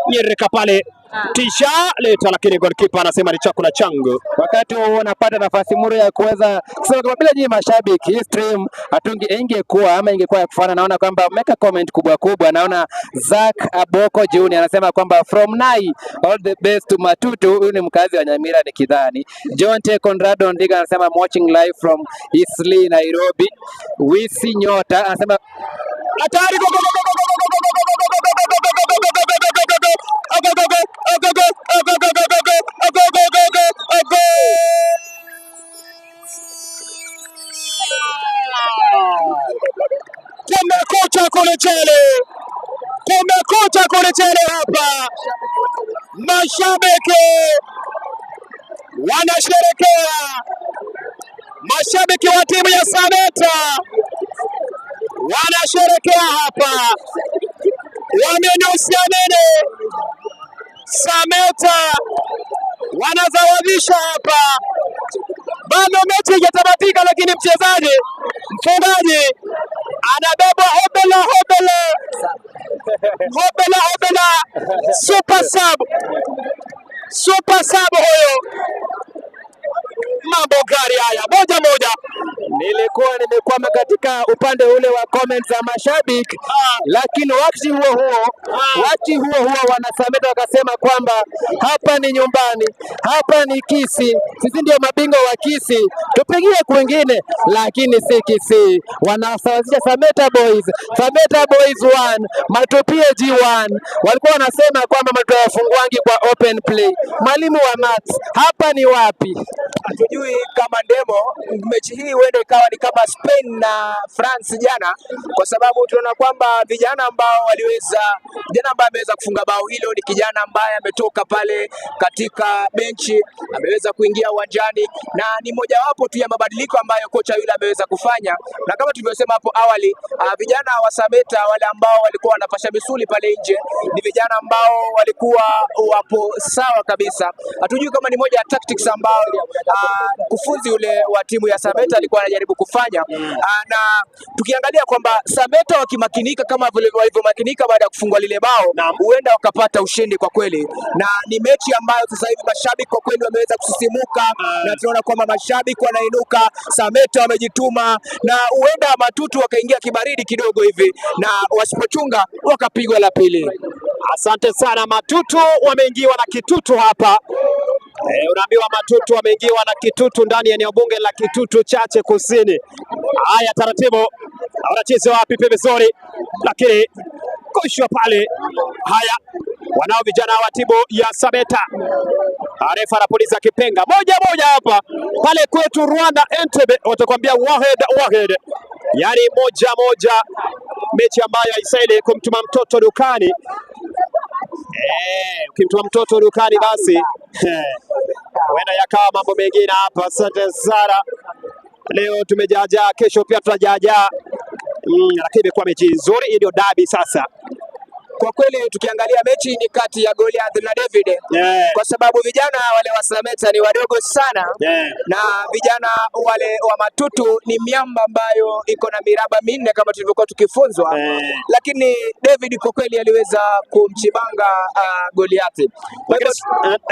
Nyereka pale tisha leta, lakini goalkeeper anasema ni chakula changu. Wakati huo unapata nafasi mura ya kuweza kusema kwamba bila nyinyi mashabiki hii stream hatungi ingekuwa ama ingekuwa ya kufana. Naona kwamba umeka comment kubwa kubwa. Naona Zack Aboko Junior anasema kwamba from Nai all the best to Matutu. Huyu ni mkazi wa Nyamira nikidhani. John T Conrado Ndiga anasema I'm watching live from Eastleigh Nairobi. Wisi Nyota anasema hatari Kumekucha kule chele, kumekucha kule chele hapa, mashabiki wanasherekea, mashabiki wa timu ya Sameta wanasherekea hapa, wamenusia nini? Sameta wanazawadisha hapa, bado mechi haijatamatika, lakini mchezaji mfungaji anabeba hobela hobela hobela hobela, super sub, super sub huyo. Mambo gari haya, 1-1. Nilikuwa nimekwama katika upande ule wa comments za mashabiki, lakini wakati huo huo wanaSameta wakasema kwamba hapa ni nyumbani, hapa ni Kisii, sisi ndio mabingwa wa Kisii, tupigie kwingine, lakini si Kisii. Wanasawazisha Sameta Boys, Sameta Boys 1, Matu PAG 1. Walikuwa wanasema kwamba Matu hawafungwangi kwa open play. Mwalimu wa maths, hapa ni wapi? Hatujui kama Ndemo, mechi hii huenda ikawa ni kama Spain na France jana, kwa sababu tunaona kwamba kijana ambaye ameweza kufunga bao hilo ni kijana ambaye ametoka pale katika benchi, ameweza kuingia uwanjani na ni mojawapo tu ya mabadiliko ambayo kocha yule ameweza kufanya, na kama tulivyosema hapo awali, vijana wa Sameta wale ambao walikuwa wanapasha misuli pale nje ni vijana ambao walikuwa wapo sawa kabisa. Hatujui kama ni moja ya tactics ambayo mkufunzi yule wa timu ya Sameta alikuwa anajaribu kufanya, na tukiangalia kwamba Sameta wakimakinika kama vile walivyomakinika baada ya kufungwa lile bao, huenda wakapata ushindi kwa kweli, na ni mechi ambayo sasa hivi mashabiki kwa kweli wameweza kusisimuka na tunaona kwamba mashabiki wanainuka, Sameta wamejituma, na huenda Matutu wakaingia kibaridi kidogo hivi, na wasipochunga wakapigwa la pili. Asante sana. Matutu wameingiwa na kitutu hapa. Unaambiwa Matutu wameingiwa na kitutu ndani ya eneo bunge la Kitutu Chache Kusini. Haya, taratibu, wanacheza wapi pembezoni, lakini kushwa pale. Haya, wanao vijana wa timu ya Sameta. Refa anapuliza kipenga 1-1 hapa pale kwetu Rwanda Entebbe, watakwambia wahed wahed, yaani 1-1, mechi ambayo haistahili kumtuma mtoto dukani. Ukimtuma mtoto dukani basi huenda yakawa mambo mengine hapa. Asante sana, leo tumejaajaa, kesho pia tutajaajaa. Lakini imekuwa mechi nzuri, hii ndio dabi sasa. Kwa kweli tukiangalia mechi ni kati ya Goliath na David, kwa sababu vijana wale wa Sameta ni wadogo sana na vijana wale wa Matutu ni miamba ambayo iko na miraba minne kama tulivyokuwa tukifunzwa, lakini David kwa kweli aliweza kumchibanga Goliath. Kwa hivyo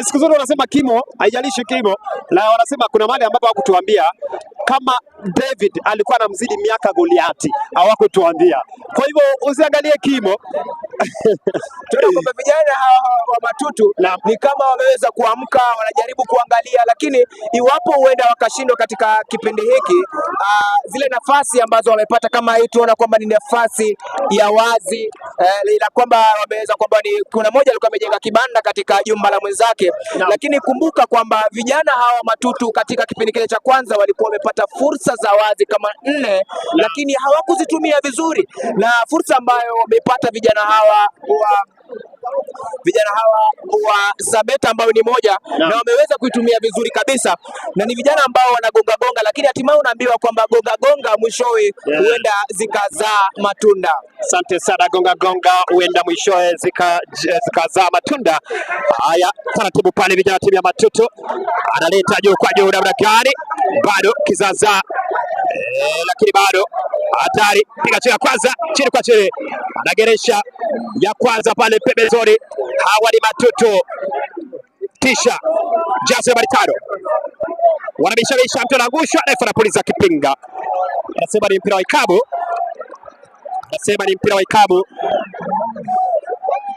Siku zote wanasema kimo haijalishi kimo, na wanasema kuna mahali ambapo hawakutuambia kama David alikuwa anamzidi miaka Goliati, hawakutuambia. Kwa hivyo usiangalie kimo. Tunaona kwamba vijana hawa wa Matutu ni kama wameweza kuamka, wanajaribu kuangalia, lakini iwapo huenda wakashindwa katika kipindi hiki, zile nafasi ambazo wamepata kama hii, tunaona kwamba ni nafasi ya wazi ila kwamba wameweza kwamba ni kuna mmoja alikuwa amejenga kibanda katika jumba la mwenzake, lakini kumbuka kwamba vijana hawa Matutu katika kipindi kile cha kwanza walikuwa wamepata fursa za wazi kama nne, lakini hawakuzitumia vizuri, na fursa ambayo wamepata vijana hawa wa Sameta ambayo ni moja na wameweza kuitumia vizuri kabisa, na ni vijana ambao wanagonga gonga, lakini hatimaye unaambiwa kwamba gonga gonga mwishowe huenda zikazaa matunda. Asante sana, gonga gonga huenda mwishowe zikazaa matunda. Haya, taratibu pale, vijana timu ya Matutu analeta juu kwa juu, namna gani? Bado kizaazaa lakini bado hatari, piga chini ya kwanza, chini kwa chini, anageresha ya kwanza pale pembezoni. Hawa ni Matutu, kisha jazi nambari 5 wanabishabisha, mtu anaangushwa, refa anapuliza kipenga, anasema ni mpira wa ikabu, anasema ni mpira wa ikabu.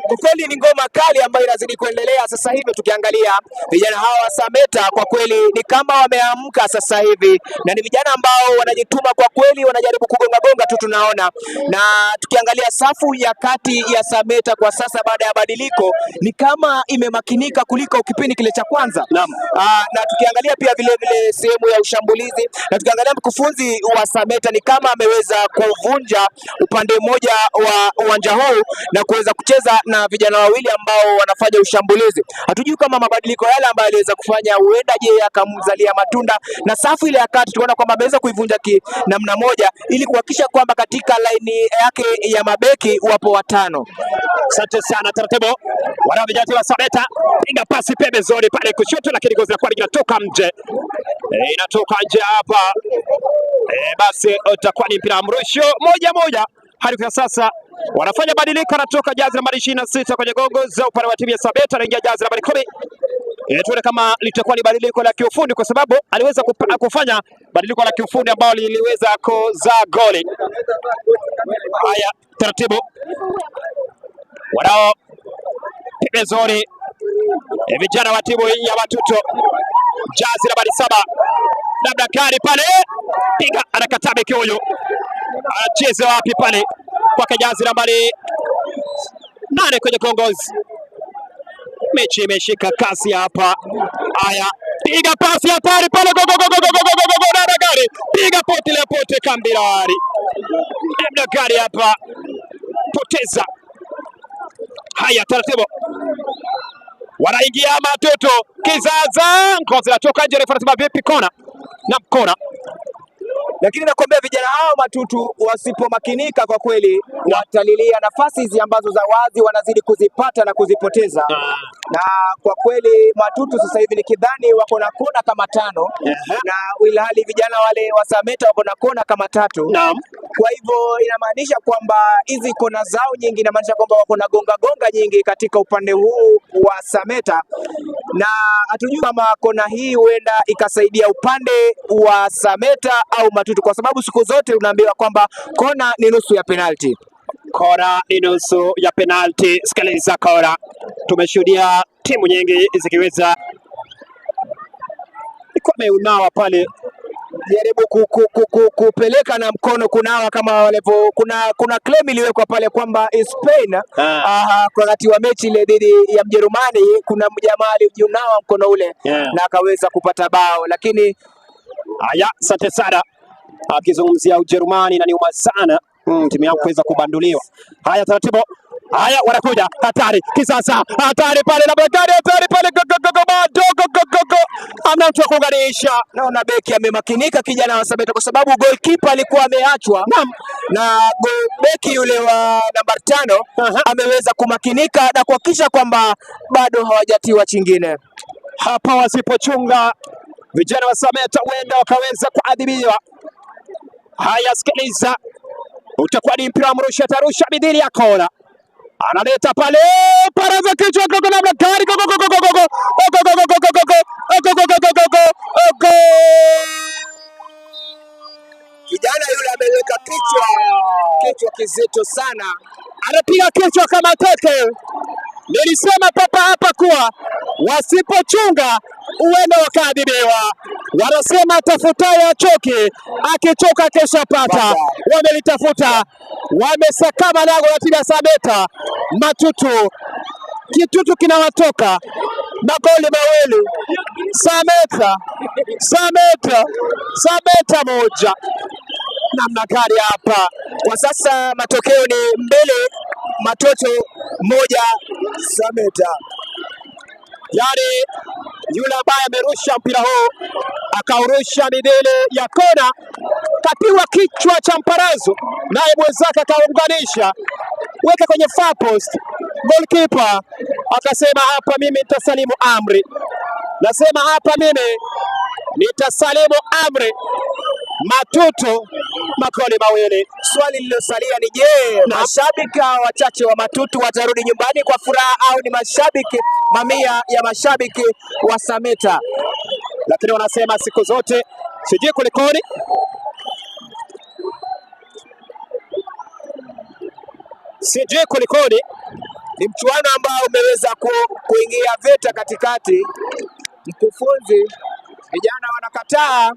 Kwa kweli ni ngoma kali ambayo inazidi kuendelea sasa hivi. Tukiangalia vijana hawa wa Sameta kwa kweli ni kama wameamka sasa hivi, na ni vijana ambao wanajituma kwa kweli, wanajaribu kugonga gonga tu tunaona. Na tukiangalia safu ya kati ya Sameta kwa sasa baada ya badiliko ni kama imemakinika kuliko kipindi kile cha kwanza. Na tukiangalia pia vile vile sehemu ya ushambulizi na tukiangalia mkufunzi wa Sameta ni kama ameweza kuvunja upande mmoja wa uwanja huu na kuweza kucheza na vijana wawili ambao wanafanya ushambulizi. Hatujui kama mabadiliko yale ambayo aliweza kufanya huenda je akamzalia matunda, na safu ile ya kati tunaona kwamba ameweza kuivunja ki namna moja ili kuhakikisha kwamba katika laini yake ya mabeki wapo watano. Asante sana, taratibu wana vijana wa Sameta, piga pasi pembezoni pale kushoto, lakini gozi la kwani inatoka nje, inatoka nje hapa. Basi utakuwa ni mpira wa mrusho 1-1 hadi kwa sasa. Wanafanya badiliko, anatoka jazi nambari 26 kwenye gogo za upande wa timu ya Sameta, anaingia jazi nambari 10. Tuone kama litakuwa ni badiliko la kiufundi, kwa sababu aliweza kufanya badiliko la kiufundi ambalo liliweza kuzaa goli. Haya, taratibu wanao pembezoni vijana wa timu ya Watoto, jazi nambari 7 labda gari pale piga, anakataa beki huyu, anacheza wapi pale kwake jazi nambari 8 kwenye kiongozi. Mechi imeshika kasi hapa. Haya, piga pasi hatari pale, go go go go go go go go go, gari piga pote ile pote, kambilari labda gari hapa poteza. Haya, taratibu wanaingia Matoto kizaza, ngozi natoka nje, refa anasema vipi, kona na kona. Lakini nakwambia vijana hao Matutu wasipomakinika kwa kweli watalilia nafasi hizi ambazo za wazi wanazidi kuzipata na kuzipoteza. Na kwa kweli Matutu sasa hivi nikidhani wako na kona kama 5 na ilhali vijana wale wa Sameta wako na kona kama 3. Naam. Kwa hivyo inamaanisha kwamba hizi kona zao nyingi, inamaanisha kwamba wako na gonga gonga nyingi katika upande huu wa Sameta, na hatujui kama kona hii huenda ikasaidia upande wa Sameta au Matutu, kwa sababu siku zote unaambiwa kwamba kona ni nusu ya penalti. Kona ni nusu ya penalti. Sikiliza kona, tumeshuhudia timu nyingi zikiweza ameunawa pale, jaribu kupeleka na mkono kunawa kama walivyo. Kuna claim iliwekwa pale kwamba Spain wakati wa mechi ile dhidi ya Mjerumani kuna mjamaa alijunawa mkono ule na akaweza kupata bao, lakini haya, asante sana. Akizungumzia Ujerumani na niuma sana timu yao kuweza kubanduliwa. Haya, taratibu. Haya, wanakuja hatari kisasa, hatari pale na Bakari, hatari pale, go go go go go go go go, amna mtu kuunganisha. Naona beki amemakinika kijana wa Sameta kwa sababu goalkeeper alikuwa ameachwa. Naam. Na beki yule wa namba 5 ameweza kumakinika na kuhakikisha kwamba bado hawajatiwa chingine. Hapa wasipochunga vijana wa Sameta huenda wakaweza kuadhibiwa. Haya, sikiliza, utakuwa ni mpira mrusha, atarusha bidili ya kona, analeta pale paraza kichwa gogo namna gari gogo gogo gogo gogo gogo gogo gogo gogo gogo gogo gogo. Kijana yule ameweka kichwa kizito sana, anapiga kichwa kama teke. Nilisema papa hapa kuwa wasipochunga huenda wakaadhibiwa. Wanasema tafutaye achoke, akichoka kesha pata. Wamelitafuta, wamesakama lango la timu ya Sameta. Matutu kitutu kinawatoka magoli mawili, Sameta Sameta Sameta 1. Namna gani hapa kwa sasa matokeo ni 2 Matoto 1 Sameta. Yaani yule ambaye amerusha mpira huu akaurusha midele ya kona, kapiwa kichwa cha mparazo, naye mwenzake akaunganisha, weka kwenye far post. Goalkeeper akasema hapa mimi nitasalimu amri, nasema hapa mimi nitasalimu amri. Matutu magoli mawili. Swali lililosalia ni je, mashabiki wachache wa Matutu watarudi nyumbani kwa furaha au ni mashabiki mamia ya mashabiki wa Sameta? Lakini wanasema siku zote, sijui kulikoni. Sijui kulikoni. Ni mchuano ambao umeweza kuingia vita katikati. Mkufunzi, vijana wanakataa.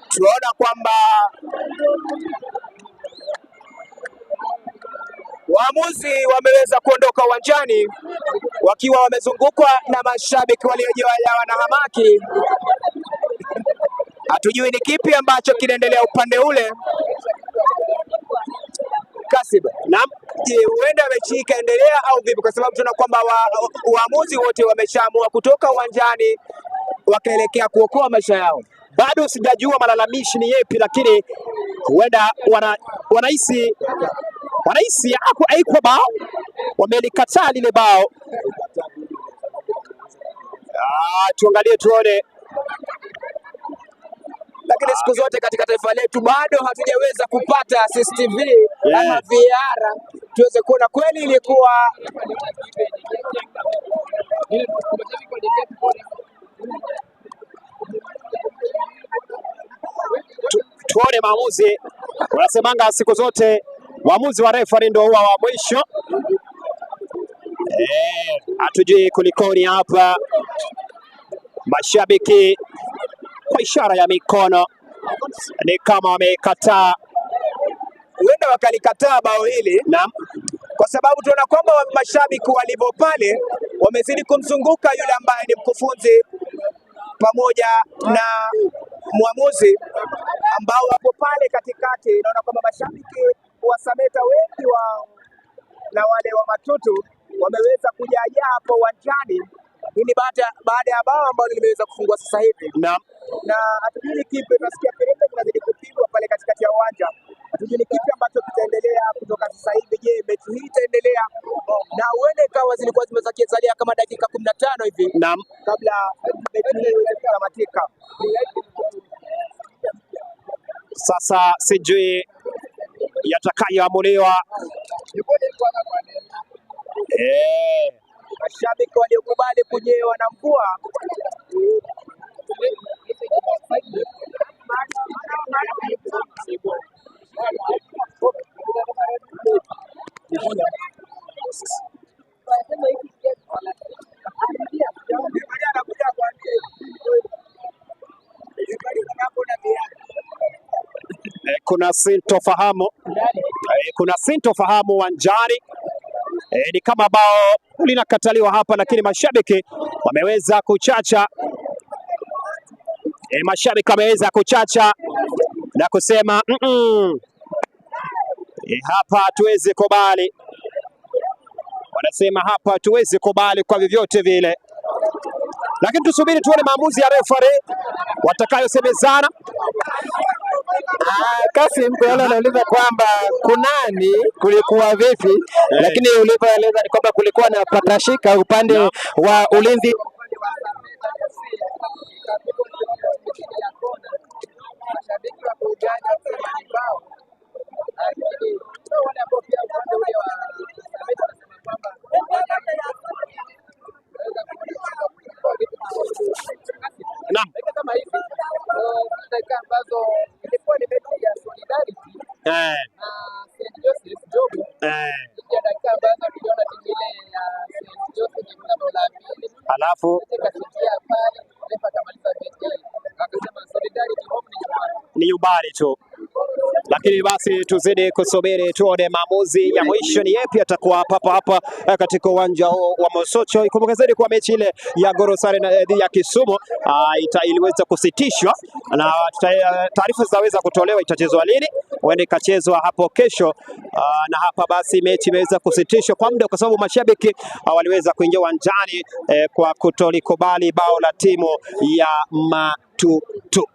Tunaona kwamba waamuzi wameweza kuondoka uwanjani wakiwa wamezungukwa na mashabiki waliojawa na hamaki. Hatujui ni kipi ambacho kinaendelea upande ule. Kasib, naam, je, huenda mechi hii ikaendelea au vipi? Kwa sababu tunaona kwamba waamuzi wote wameshaamua kutoka uwanjani wakaelekea kuokoa maisha yao. Bado sijajua malalamishi ni yepi, lakini huenda wanahisi haikuwa bao, wamelikataa lile bao. Tuangalie tuone. Lakini siku zote katika taifa letu bado hatujaweza kupata CCTV ama VR tuweze kuona kweli ilikuwa. Tuone maamuzi. Wanasemanga siku zote waamuzi wa referee ndio huwa wa mwisho. Hatujui kulikoni hapa. Mashabiki kwa ishara ya mikono ni kama wamekataa. Huenda wakalikataa bao hili. Naam. Kwa sababu tunaona kwamba mashabiki walivyo pale wamezidi kumzunguka yule ambaye ni mkufunzi pamoja na mwamuzi ambao wapo pale katikati. Naona kwamba mashabiki wa Sameta wengi wa na wale wa Matutu wameweza kujaajaa hapo uwanjani. Hii ni baada ya bao ambalo limeweza kufungwa sasa hivi. Naam. Na hatujui ni kipi, tunasikia firimbi zinazidi kupigwa pale katikati ya uwanja. Hatujui ni kipi ambacho kitaendelea kutoka sasa hivi. Je, mechi hii itaendelea? Na huenda ikawa zilikuwa zimesalia kama dakika 15 hivi. Naam. Kabla mechi hii iweze kutamatika. Sasa sijui yatakayoamuliwa. Mashabiki waliokubali kunyewa na mvua. Kuna sintofahamu. Kuna sintofahamu uwanjani. Ni kama bao linakataliwa hapa, lakini mashabiki wameweza kuchacha. Mashabiki wameweza kuchacha na kusema hapa hatuwezi kubali. Wanasema hapa hatuwezi kubali kwa vyovyote vile. Lakini tusubiri tuone maamuzi ya referee watakayosemezana. Kasim, kwa yale anauliza kwamba kunani kulikuwa vipi, lakini ulivyoeleza ni kwamba kulikuwa na patashika upande wa ulinzi. Naam. Kama hivi dakika ambazo ilikuwa ni mechi ya Solidarity na St Joseph Jobu. Ya dakika ambazo tuliona timu ile ya St Joseph imefunga bao la pili. Alafu ikafikia pale refa akamaliza mechi akasema Solidarity home ni nyumbani. Ni nyumbani tu. Lakini basi tuzidi kusubiri tuone maamuzi ya mwisho ni yapi atakuwa hapa hapa katika uwanja wa Mosocho. Ikumbuke zaidi kwa mechi ile ya Gorosare na dhidi ya Kisumu iliweza kusitishwa na taarifa zitaweza kutolewa itachezwa lini, huenda ikachezwa hapo kesho. Na hapa basi mechi imeweza kusitishwa kwa muda kwa sababu mashabiki waliweza kuingia uwanjani kwa kutolikubali bao la timu ya Matutu.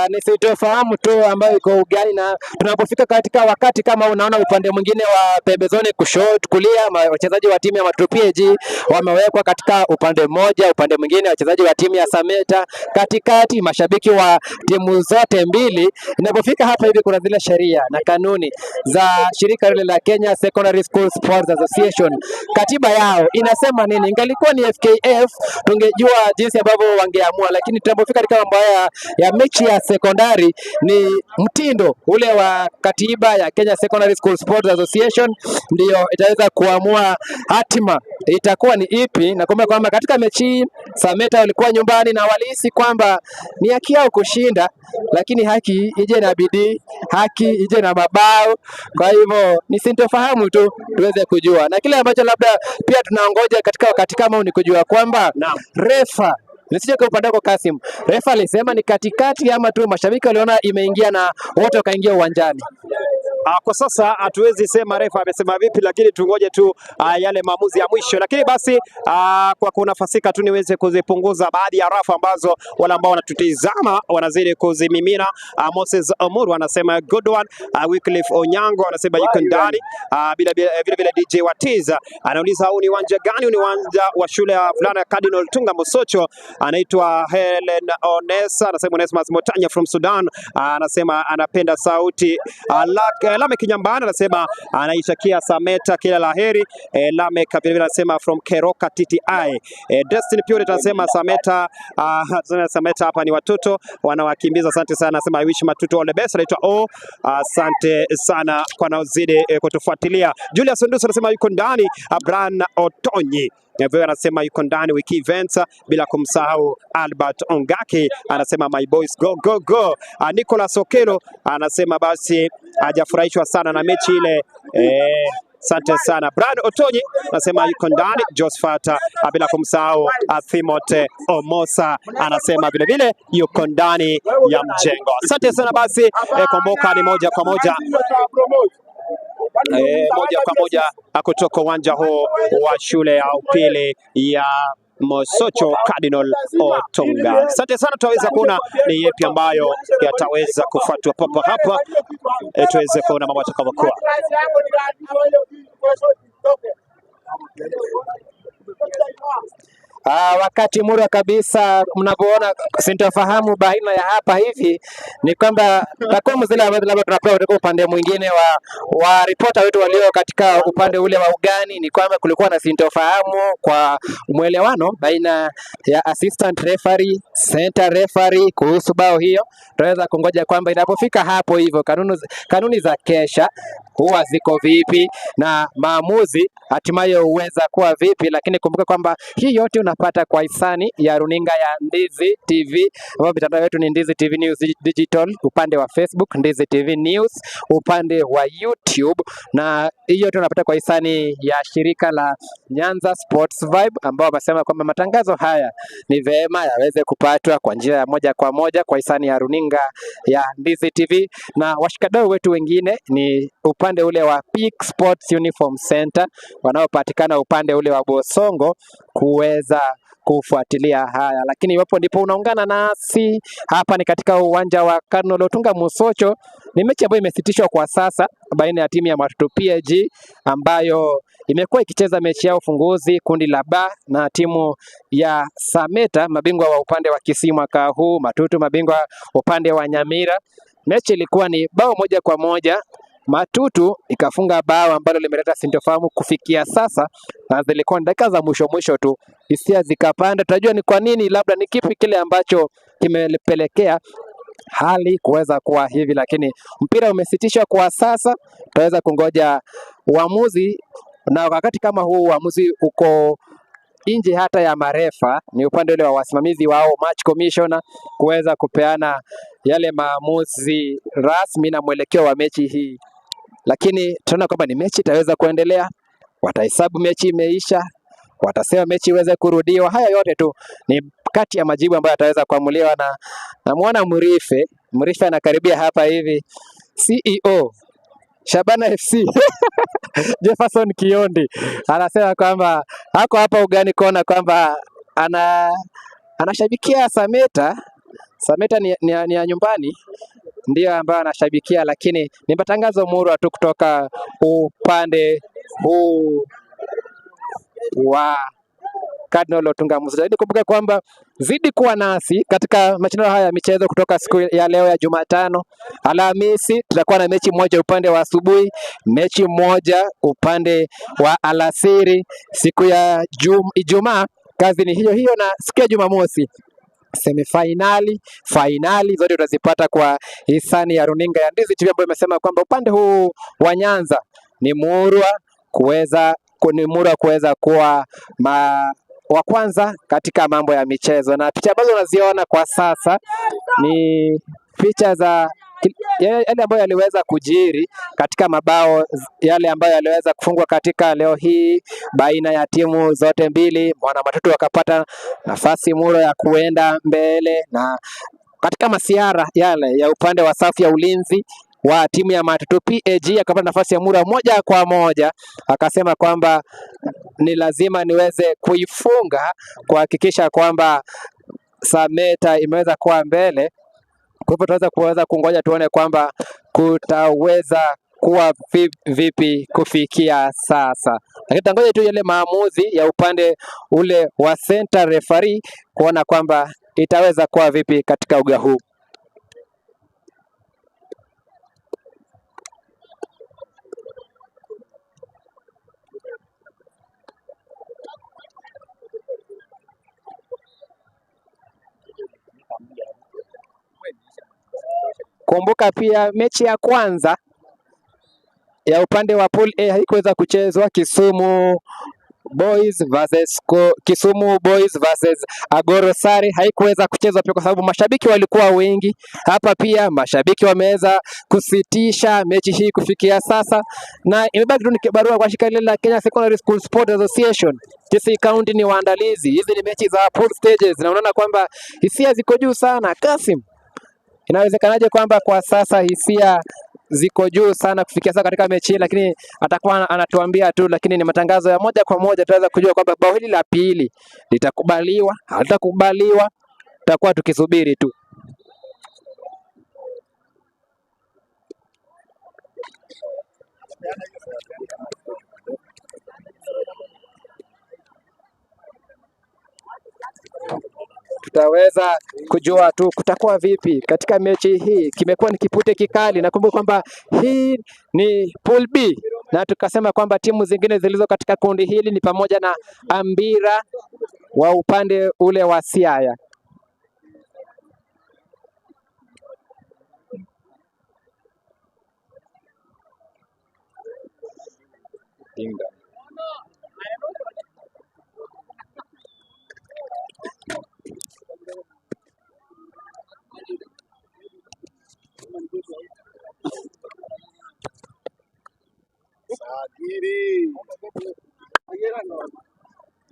Ni sitofahamu tu ambayo iko ugani, na tunapofika katika wakati kama unaona upande mwingine wa pembezoni kushoto kulia, wachezaji wa timu ya Matutu PAG wamewekwa katika upande mmoja, upande mwingine wachezaji wa timu ya Sameta, katikati mashabiki wa timu zote mbili. Inapofika hapa hivi kuna zile sheria na kanuni za shirika lile la Kenya Secondary School Sports Association. Katiba yao inasema nini? Ingalikuwa ni FKF tungejua jinsi ambavyo wangeamua, lakini tunapofika katika mambo haya ya mechi ya sekondari ni mtindo ule wa katiba ya Kenya Secondary School Sports Association ndio itaweza kuamua hatima itakuwa ni ipi. Na kumbe kwamba katika mechi hii Sameta walikuwa nyumbani na walihisi kwamba ni haki yao kushinda, lakini haki ije na bidii, haki ije na mabao. Kwa hivyo ni sintofahamu tu tuweze kujua, na kile ambacho labda pia tunaongoja katika wakati kama huu ni kujua kwamba refa, nisije kwa upande wako Kasim, refa alisema ni katikati ama tu mashabiki waliona imeingia na wote wakaingia uwanjani? Kwa sasa hatuwezi sema refa amesema vipi, lakini tungoje tu yale maamuzi ya mwisho. Lakini basi kwa kunafasika tu niweze kuzipunguza baadhi ya rafu ambazo wale ambao wanatutizama wanazidi kuzimimina. Moses Omuru anasema good one. Wycliffe Onyango anasema yuko ndani. Bila vile DJ Watiza anauliza huu ni uwanja gani? Huu ni uwanja wa shule ya vulana ya Cardinal Tunga Mosocho. Anaitwa Helen Onesa anasema Onesmus Motanya from Sudan. Anasema anapenda sauti. Lamek Nyambana anasema anaishakia Sameta kila laheri. Lamek vile vile anasema from Keroka TTI. Destiny Purity anasema Sameta, Sameta hapa ni watoto wanawakimbiza. Asante sana, anasema I wish Matutu all the best. Anaitwa O. Asante sana kwa naozidi kutufuatilia. Julius Ndusu anasema yuko ndani. Abraham Otonyi Vile anasema yuko ndani Wiki Events, bila kumsahau Albert Ongaki anasema my boys go go go. Nicholas Okelo anasema basi hajafurahishwa sana na mechi ile. Asante sana Brad Otonyi anasema yuko ndani. Josephat, bila kumsahau Timote Omosa anasema vile vile yuko ndani ya mjengo. Asante sana basi, kumbuka ni moja kwa moja moja kwa moja kutoka uwanja huu wa shule ya upili ya Mosocho Cardinal Otunga. Asante sana, tutaweza kuona ni yepi ambayo yataweza kufuatwa papa hapa, tuweze kuona mambo yatakavyokuwa. Wakati mura kabisa mnavyoona sintofahamu baina ya hapa hivi ni kwamba takwimu zile ambazo labda tunapewa kutoka upande mwingine wa ripota wetu walio katika upande ule wa ugani ni kwamba kulikuwa na sintofahamu kwa mwelewano baina ya assistant referee, center referee kuhusu bao hiyo. Tunaweza kungoja kwamba inapofika hapo hivyo kanuni za kesha huwa ziko vipi na maamuzi hatimaye huweza kuwa vipi, lakini kumbuka kwamba hii yote unapata kwa hisani ya runinga ya Ndizi TV, ambapo mitandao yetu ni Ndizi TV News Digital upande wa Facebook, Ndizi TV News upande wa YouTube, na hii yote unapata kwa hisani ya shirika la Nyanza Sports Vibe, ambao wamesema kwamba matangazo haya ni vema yaweze kupatwa kwa njia ya moja kwa moja kwa hisani ya runinga ya Ndizi TV, na washikadau wetu wengine ni upande ule wa Peak Sports Uniform Center wanaopatikana upande ule wa Bosongo kuweza kufuatilia haya. Lakini iwapo ndipo unaungana nasi hapa ni katika uwanja wa Cardinal Otunga Mosocho, ni mechi ambayo imesitishwa kwa sasa baina ya timu ya Matutu PAG ambayo imekuwa ikicheza mechi yao funguzi kundi la B na timu ya Sameta mabingwa wa upande wa Kisii mwaka huu, Matutu mabingwa upande wa Nyamira. Mechi ilikuwa ni bao 1-1. Matutu ikafunga bao ambalo limeleta sintofahamu kufikia sasa, na zilikuwa ni dakika za mwisho mwisho tu, hisia zikapanda. Tutajua ni kwa nini, labda ni kipi kile ambacho kimepelekea hali kuweza kuwa hivi, lakini mpira umesitishwa kwa sasa. Tutaweza kungoja uamuzi, na wakati kama huu uamuzi uko nje hata ya marefa, ni upande ule wa wasimamizi wao match commissioner kuweza kupeana yale maamuzi rasmi na mwelekeo wa mechi hii. Lakini tunaona kwamba ni mechi itaweza kuendelea, watahesabu mechi imeisha, watasema mechi iweze kurudiwa. Haya yote tu ni kati ya majibu ambayo yataweza kuamuliwa na namuona Mrife anakaribia hapa hivi, CEO Shabana FC Jefferson Kiondi anasema kwamba hako hapa ugani kona kwamba anashabikia Sameta. Sameta ni ya nyumbani ndio ambayo anashabikia, lakini ni matangazo murwa tu kutoka upande huu wa Cardinal Otunga Mosocho. Lakini kumbuka kwamba zidi kuwa nasi katika mashindano haya ya michezo kutoka siku ya leo ya Jumatano. Alhamisi tutakuwa na mechi moja upande wa asubuhi, mechi moja upande wa alasiri. Siku ya Ijumaa kazi ni hiyo hiyo, na siku ya Jumamosi semifinali, fainali zote utazipata kwa hisani ya runinga ya Ndizi TV ambayo imesema kwamba upande huu wa Nyanza ni murwa kuweza kuwa wa kwanza katika mambo ya michezo. Na picha ambazo unaziona kwa sasa ni picha za yale ambayo yaliweza kujiri katika mabao yale ambayo yaliweza kufungwa katika leo hii baina ya timu zote mbili. Mwana Matutu wakapata nafasi muro ya kuenda mbele, na katika masiara yale ya upande wa safu ya ulinzi wa timu ya Matutu PAG akapata nafasi ya mura moja kwa moja, akasema kwamba ni lazima niweze kuifunga kuhakikisha kwamba Sameta imeweza kuwa mbele. Kwa hivyo tunaweza kuweza kungoja tuone kwamba kutaweza kuwa vipi kufikia sasa, lakini tangoja tu yale maamuzi ya upande ule wa center referee kuona kwamba itaweza kuwa vipi katika uga huu. Kumbuka pia mechi ya kwanza ya upande wa pool A haikuweza kuchezwa, Kisumu Boys versus Agoro Sare haikuweza kuchezwa pia kwa sababu mashabiki walikuwa wengi. Hapa pia mashabiki wameweza kusitisha mechi hii kufikia sasa, na imebaki tu ni kibarua kwa shirika lile la Kenya Secondary School Sport Association. Kisii County ni waandalizi. Hizi ni mechi za pool stages, na unaona kwamba hisia ziko juu sana. Kasim, inawezekanaje kwamba kwa sasa hisia ziko juu sana kufikia sasa katika mechi hii, lakini atakuwa anatuambia tu, lakini ni matangazo ya moja kwa moja, tutaweza kujua kwamba bao hili la pili litakubaliwa, halitakubaliwa, tutakuwa tukisubiri tu. Tutaweza kujua tu kutakuwa vipi katika mechi hii. Kimekuwa ni kipute kikali. Nakumbuka kwamba hii ni pool B na tukasema kwamba timu zingine zilizo katika kundi hili ni pamoja na Ambira wa upande ule wa Siaya.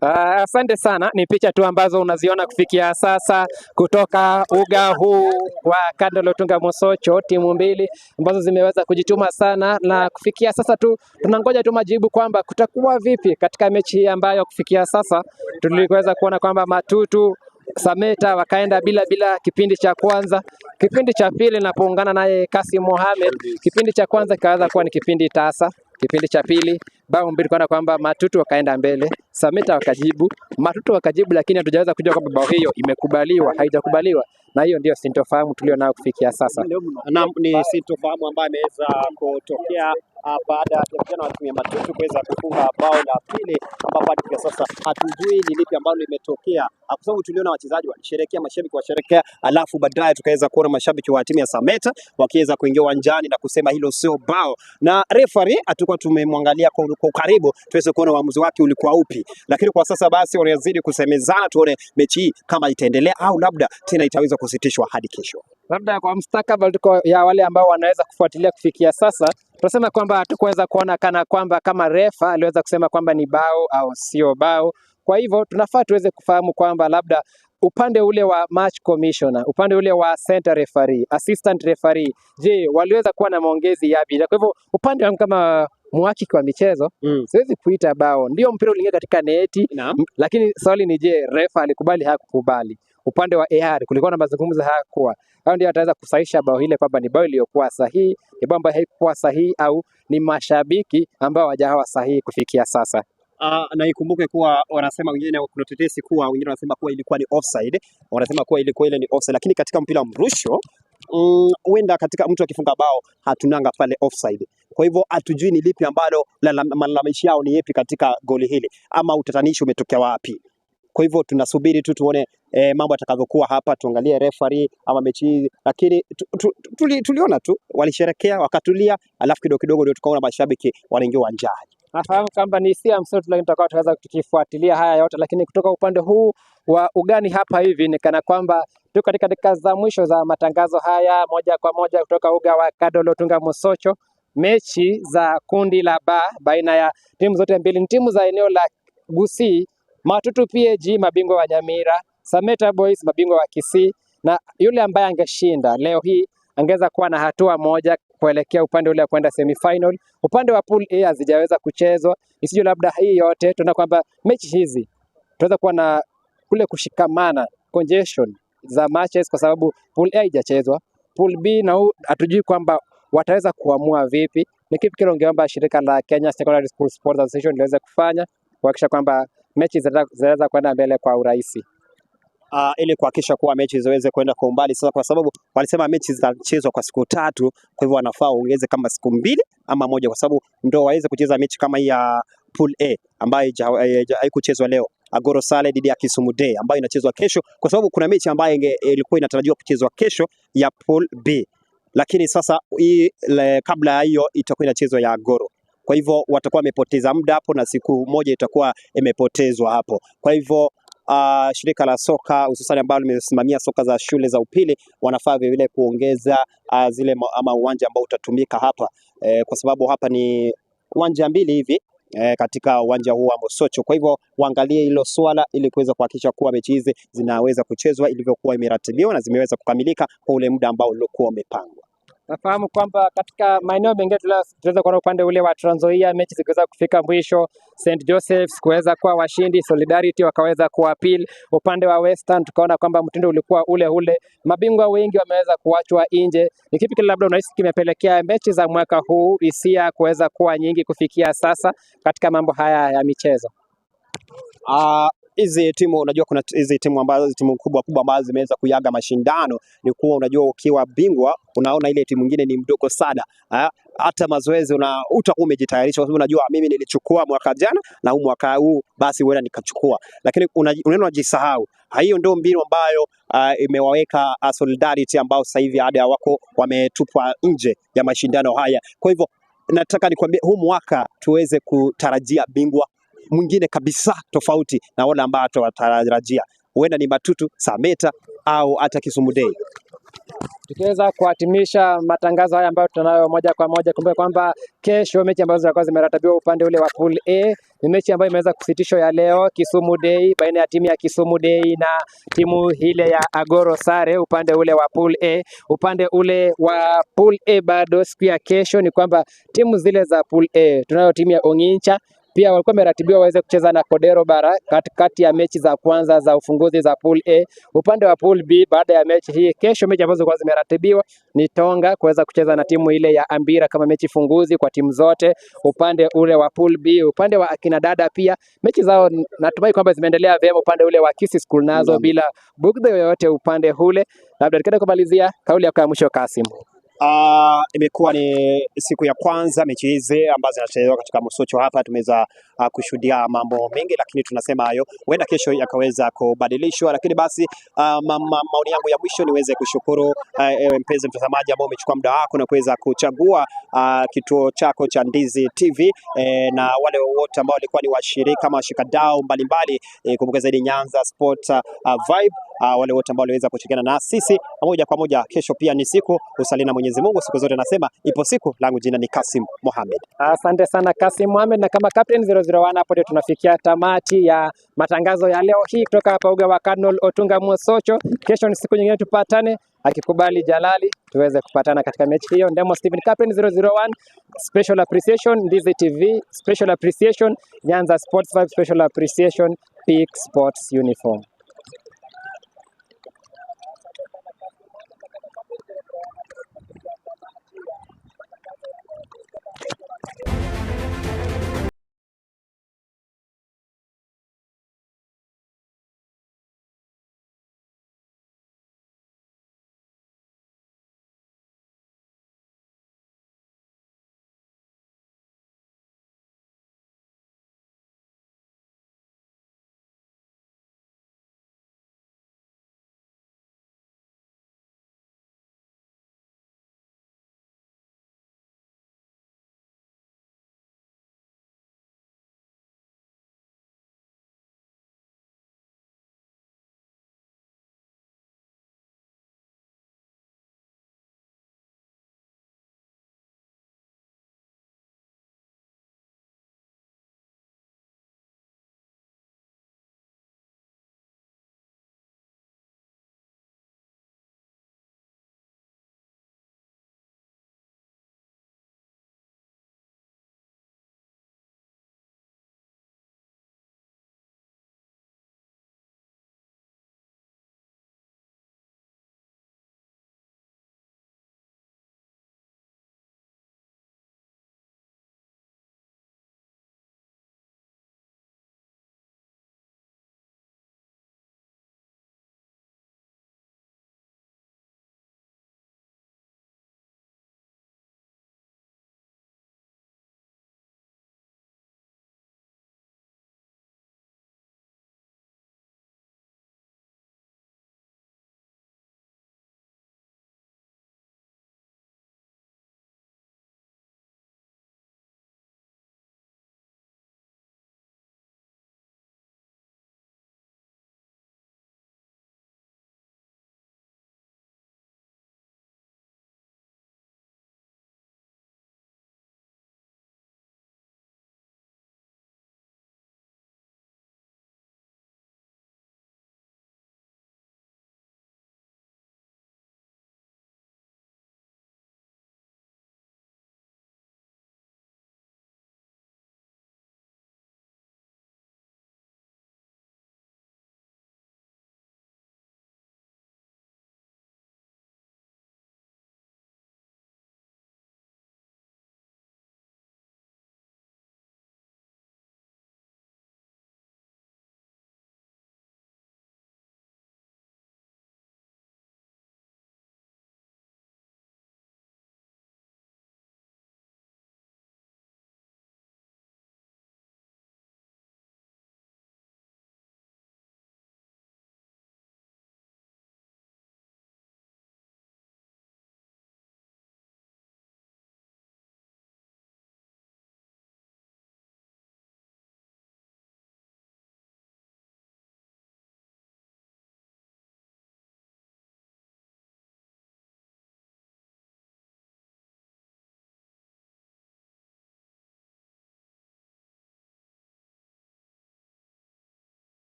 Asante sana. Ni picha tu ambazo unaziona kufikia sasa kutoka uga huu wa Cardinal Otunga Mosocho, timu mbili ambazo zimeweza kujituma sana, na kufikia sasa tu tunangoja tu majibu kwamba kutakuwa vipi katika mechi hii ambayo kufikia sasa tuliweza kuona kwamba Matutu Sameta wakaenda bila bila kipindi cha kwanza. Kipindi cha pili napoungana naye Kasim Mohamed, kipindi cha kwanza kikaweza kuwa ni kipindi tasa. Kipindi cha pili bao mbili kuona kwamba Matutu wakaenda mbele, Sameta wakajibu, Matutu wakajibu, lakini hatujaweza kujua kwamba bao hiyo imekubaliwa, haijakubaliwa, na hiyo ndio sintofahamu tulio nayo kufikia sasa. Naam, ni sintofahamu ambayo imeweza kutokea baada ya vijana wa timu ya Matutu kuweza kufunga bao la pili, ambapo hadi kufikia sasa hatujui ni lipi ambalo limetokea, kwa sababu tuliona wachezaji walisherehekea, mashabiki washerekea, alafu baadaye tukaweza kuona mashabiki wa timu ya Sameta wakiweza kuingia uwanjani na kusema hilo sio bao, na referee hatukuwa tumemwangalia kwa ukaribu tuweze kuona uamuzi wake ulikuwa upi, lakini kwa sasa basi wanazidi kusemezana, tuone mechi hii kama itaendelea au labda tena itaweza kusitishwa hadi kesho. Labda kwa mustakabali ya wale ambao wanaweza kufuatilia kufikia sasa, tunasema kwamba hatukuweza kuona kana kwamba kama refa aliweza kusema kwamba ni bao au sio bao. Kwa hivyo tunafaa tuweze kufahamu kwamba labda upande ule wa match commissioner, upande ule wa center referee, assistant referee, je, waliweza kuwa na maongezi yapi? Kwa hivyo upande wangu kama muhakiki wa michezo siwezi kuita bao. Ndio mpira uliingia katika neti, lakini swali ni je, refa alikubali hakukubali? Upande wa AR kulikuwa na mazungumzo hayakuwa. Hao ndio ataweza kusahisha bao hile kwamba ni bao iliyokuwa sahihi, ni bao ambayo haikuwa sahihi, au ni mashabiki ambao hawajawa sahihi kufikia sasa. Na ikumbuke kuwa wanasema wengine, kuna tetesi kuwa wengine wanasema kuwa ilikuwa ni offside, wanasema kuwa ilikuwa ile ni offside, lakini katika mpira wa mrusho huenda katika mtu akifunga bao hatunanga pale offside. Kwa hivyo hatujui ni lipi ambalo malalamishi yao ni yapi katika goli hili, ama utatanishi umetokea wapi. Kwa hivyo tunasubiri tu tuone mambo atakavyokuwa hapa, tuangalie referee ama mechi hii, lakini tuliona tu walisherekea wakatulia, alafu kidogo kidogo ndio tukaona mashabiki wanaingia uwanjani. Nafahamu kwamba ni hisia mseto, lakini tutakuwa tunaweza tukifuatilia haya yote, lakini kutoka upande huu wa ugani hapa hivi ni kana kwamba tuko katika dakika za mwisho za matangazo haya moja kwa moja kutoka uga wa Cardinal Otunga Mosocho. Mechi za kundi la ba baina ya timu zote mbili ni timu za eneo la Gusii, Matutu PAG mabingwa wa Nyamira, Sameta Boys mabingwa wa Kisii, na yule ambaye angeshinda leo hii angeweza kuwa na hatua moja kuelekea upande ule wa kwenda semifinal. Upande wa pool A hazijaweza kuchezwa, isije labda hii yote tunaona kwamba mechi hizi tunaweza kuwa na kule kushikamana congestion za matches, kwa sababu pool A haijachezwa, pool B na hatujui kwamba wataweza kuamua vipi. Ni kipi kile ungeomba shirika la Kenya Secondary School Sports Association liweze kufanya kuhakikisha kwamba mechi zinaweza kwenda mbele kwa urahisi? Ili kuhakikisha kuwa mechi ziweze kwenda kwa umbali sasa, kwa sababu walisema mechi zitachezwa kwa siku 3, kwa hivyo wanafaa waongeze kama siku 2 ama 1, kwa sababu ndo waweze kucheza mechi kama hii ya Pool A ambayo haikuchezwa leo, Agoro Sale dhidi ya Kisumu Day ambayo inachezwa kesho, kwa sababu kuna mechi ambayo ilikuwa inatarajiwa kuchezwa kesho ya Pool B, lakini sasa hii kabla ya hiyo itakuwa inachezwa ya Agoro. Kwa hivyo watakuwa wamepoteza muda hapo na siku moja itakuwa imepotezwa hapo. Kwa hivyo shirika la soka hususan ambalo limesimamia soka za shule za upili wanafaa vile kuongeza zile ama uwanja ambao utatumika hapa kwa sababu hapa ni uwanja 2 hivi katika uwanja huu wa Mosocho. Kwa hivyo waangalie hilo swala ili kuweza kuhakikisha kuwa mechi hizi zinaweza kuchezwa ilivyokuwa imeratibiwa na zimeweza kukamilika kwa ule muda ambao uliokuwa umepangwa. Nafahamu kwamba katika maeneo mengine tunaweza kuona upande ule wa Trans Nzoia mechi zikiweza kufika mwisho, St Joseph's kuweza kuwa washindi, Solidarity wakaweza kuappeal. Upande wa Western tukaona kwamba mtindo ulikuwa ule ule, mabingwa wengi wameweza kuachwa nje. Ni kipi kile labda unahisi kimepelekea mechi za mwaka huu hisia kuweza kuwa nyingi kufikia sasa katika mambo haya ya michezo? Hizi timu unajua, kuna hizi timu ambazo timu kubwa kubwa ambazo zimeweza kuyaga mashindano, ni kuwa unajua ukiwa bingwa unaona ile timu nyingine ni mdogo sana. Hata mazoezi utakuwa umejitayarisha kwa sababu unajua mimi nilichukua mwaka jana na huu mwaka huu basi huenda nikachukua, lakini unajisahau. Hiyo ndio mbinu ambayo imewaweka Solidarity ambao sasa hivi hadi wako wametupwa nje ya mashindano haya. Kwa hivyo nataka nikwambie huu mwaka tuweze kutarajia bingwa mwingine kabisa tofauti na wale ambao tunatarajia, huenda ni Matutu, Sameta au hata Kisumu Day. Tukiweza kuhatimisha matangazo haya ambayo tunayo moja kwa moja, kumbuka kwamba kesho mechi ambazo zitakuwa zimeratibiwa upande ule wa Pool A ni mechi ambayo imeweza kusitishwa ya leo, Kisumu Day, baina ya timu ya Kisumu Day na timu ile ya Agoro Sare upande ule wa Pool A. Upande ule wa Pool A bado siku ya kesho ni kwamba timu zile za Pool A, tunayo timu ya Ongincha pia walikuwa wameratibiwa waweze kucheza na Kodero Bara katikati ya mechi za kwanza za ufunguzi za Pool A. Upande wa Pool B, baada ya mechi hii kesho, mechi ambazo zilikuwa zimeratibiwa ni Tonga kuweza kucheza na timu ile ya Ambira kama mechi funguzi kwa timu zote. Upande ule wa Pool B, upande wa akina dada pia mechi zao natumai kwamba zimeendelea vyema. Upande ule wa Kisii School nazo bila bugdha yoyote upande ule. Labda tukienda kumalizia, kauli yako ya mwisho Kasim. Imekuwa ni siku ya kwanza mechi hizi ambazo zinachezwa katika Mosocho hapa, tumeweza kushuhudia mambo mengi, lakini tunasema hayo huenda kesho yakaweza kubadilishwa. Lakini basi maoni yangu ya mwisho niweze kushukuru mpenzi mtazamaji ambao umechukua muda wako na kuweza kuchagua kituo chako cha Ndizi TV na wale wote ambao walikuwa ni washirika ama washikadau mbalimbali, kumbuka zaidi Nyanza Sport Vibe, wale wote ambao waliweza kushirikiana na sisi moja kwa moja. Kesho pia ni siku usalie na Mwenyezi Mungu, siku zote nasema ipo siku. Langu jina ni Kasim Mohamed. Asante sana Kasim Mohamed, na kama Captain 001 hapo ndio tunafikia tamati ya matangazo ya leo hii kutoka hapa uga wa Cardinal Otunga Mosocho. Kesho ni siku nyingine tupatane, akikubali Jalali tuweze kupatana katika mechi hiyo. Ndemo Steven, Captain 001, special appreciation Ndizi TV, special appreciation Nyanza Sports Vibe, special appreciation Peak Sports Uniform.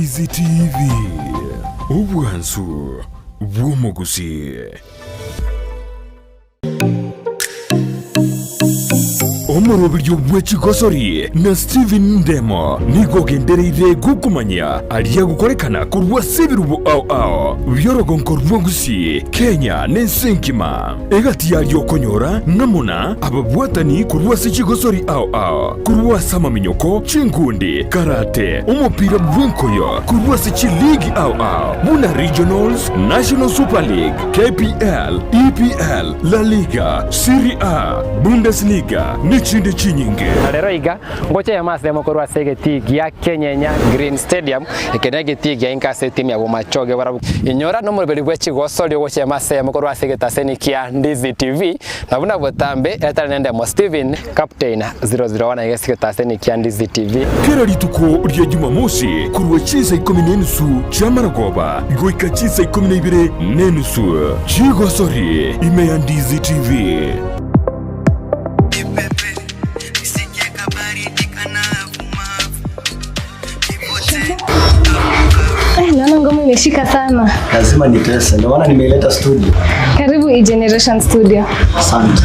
Ndizi TV, obwansu bw'omuguzi. Omoroberio bw'ekigosori na Steven Ndemo nigo gendereire gukumanya aria gukorekana kurwa sebirubo ao ao byorogonko rw'ogusi Kenya n'ensi nkima egati yario konyora namuna ababwatani kurwa se kigosori ao ao kurwa samaminyoko chingundi karate omupira bw'enkoyo kurwa se chiligi ao ao buna regionals, National Super League, KPL, EPL, La Liga, Serie A, Bundesliga n'ikindi kinyingi. Rero iga ngoche ya masemo korwa segeti gia Kenyenya Green Stadium ekene giti gia inkase timu ya Bomachoge barabu inyora no mubiri gwe chigosori goche masemo korwa segeta kia Ndizi TV na buna botambe etare nende mo Steven Captain 001 egesigeta kia Ndizi TV. Kera rituko rya Jumamosi kurwa cisa 10:30 cyamaragoba goika cisa 12:30 chigosori ime ya Ndizi TV. Naona ngoma imeshika sana. Lazima nitese, ndio maana nimeileta studio. Karibu E-Generation Studio. Asante.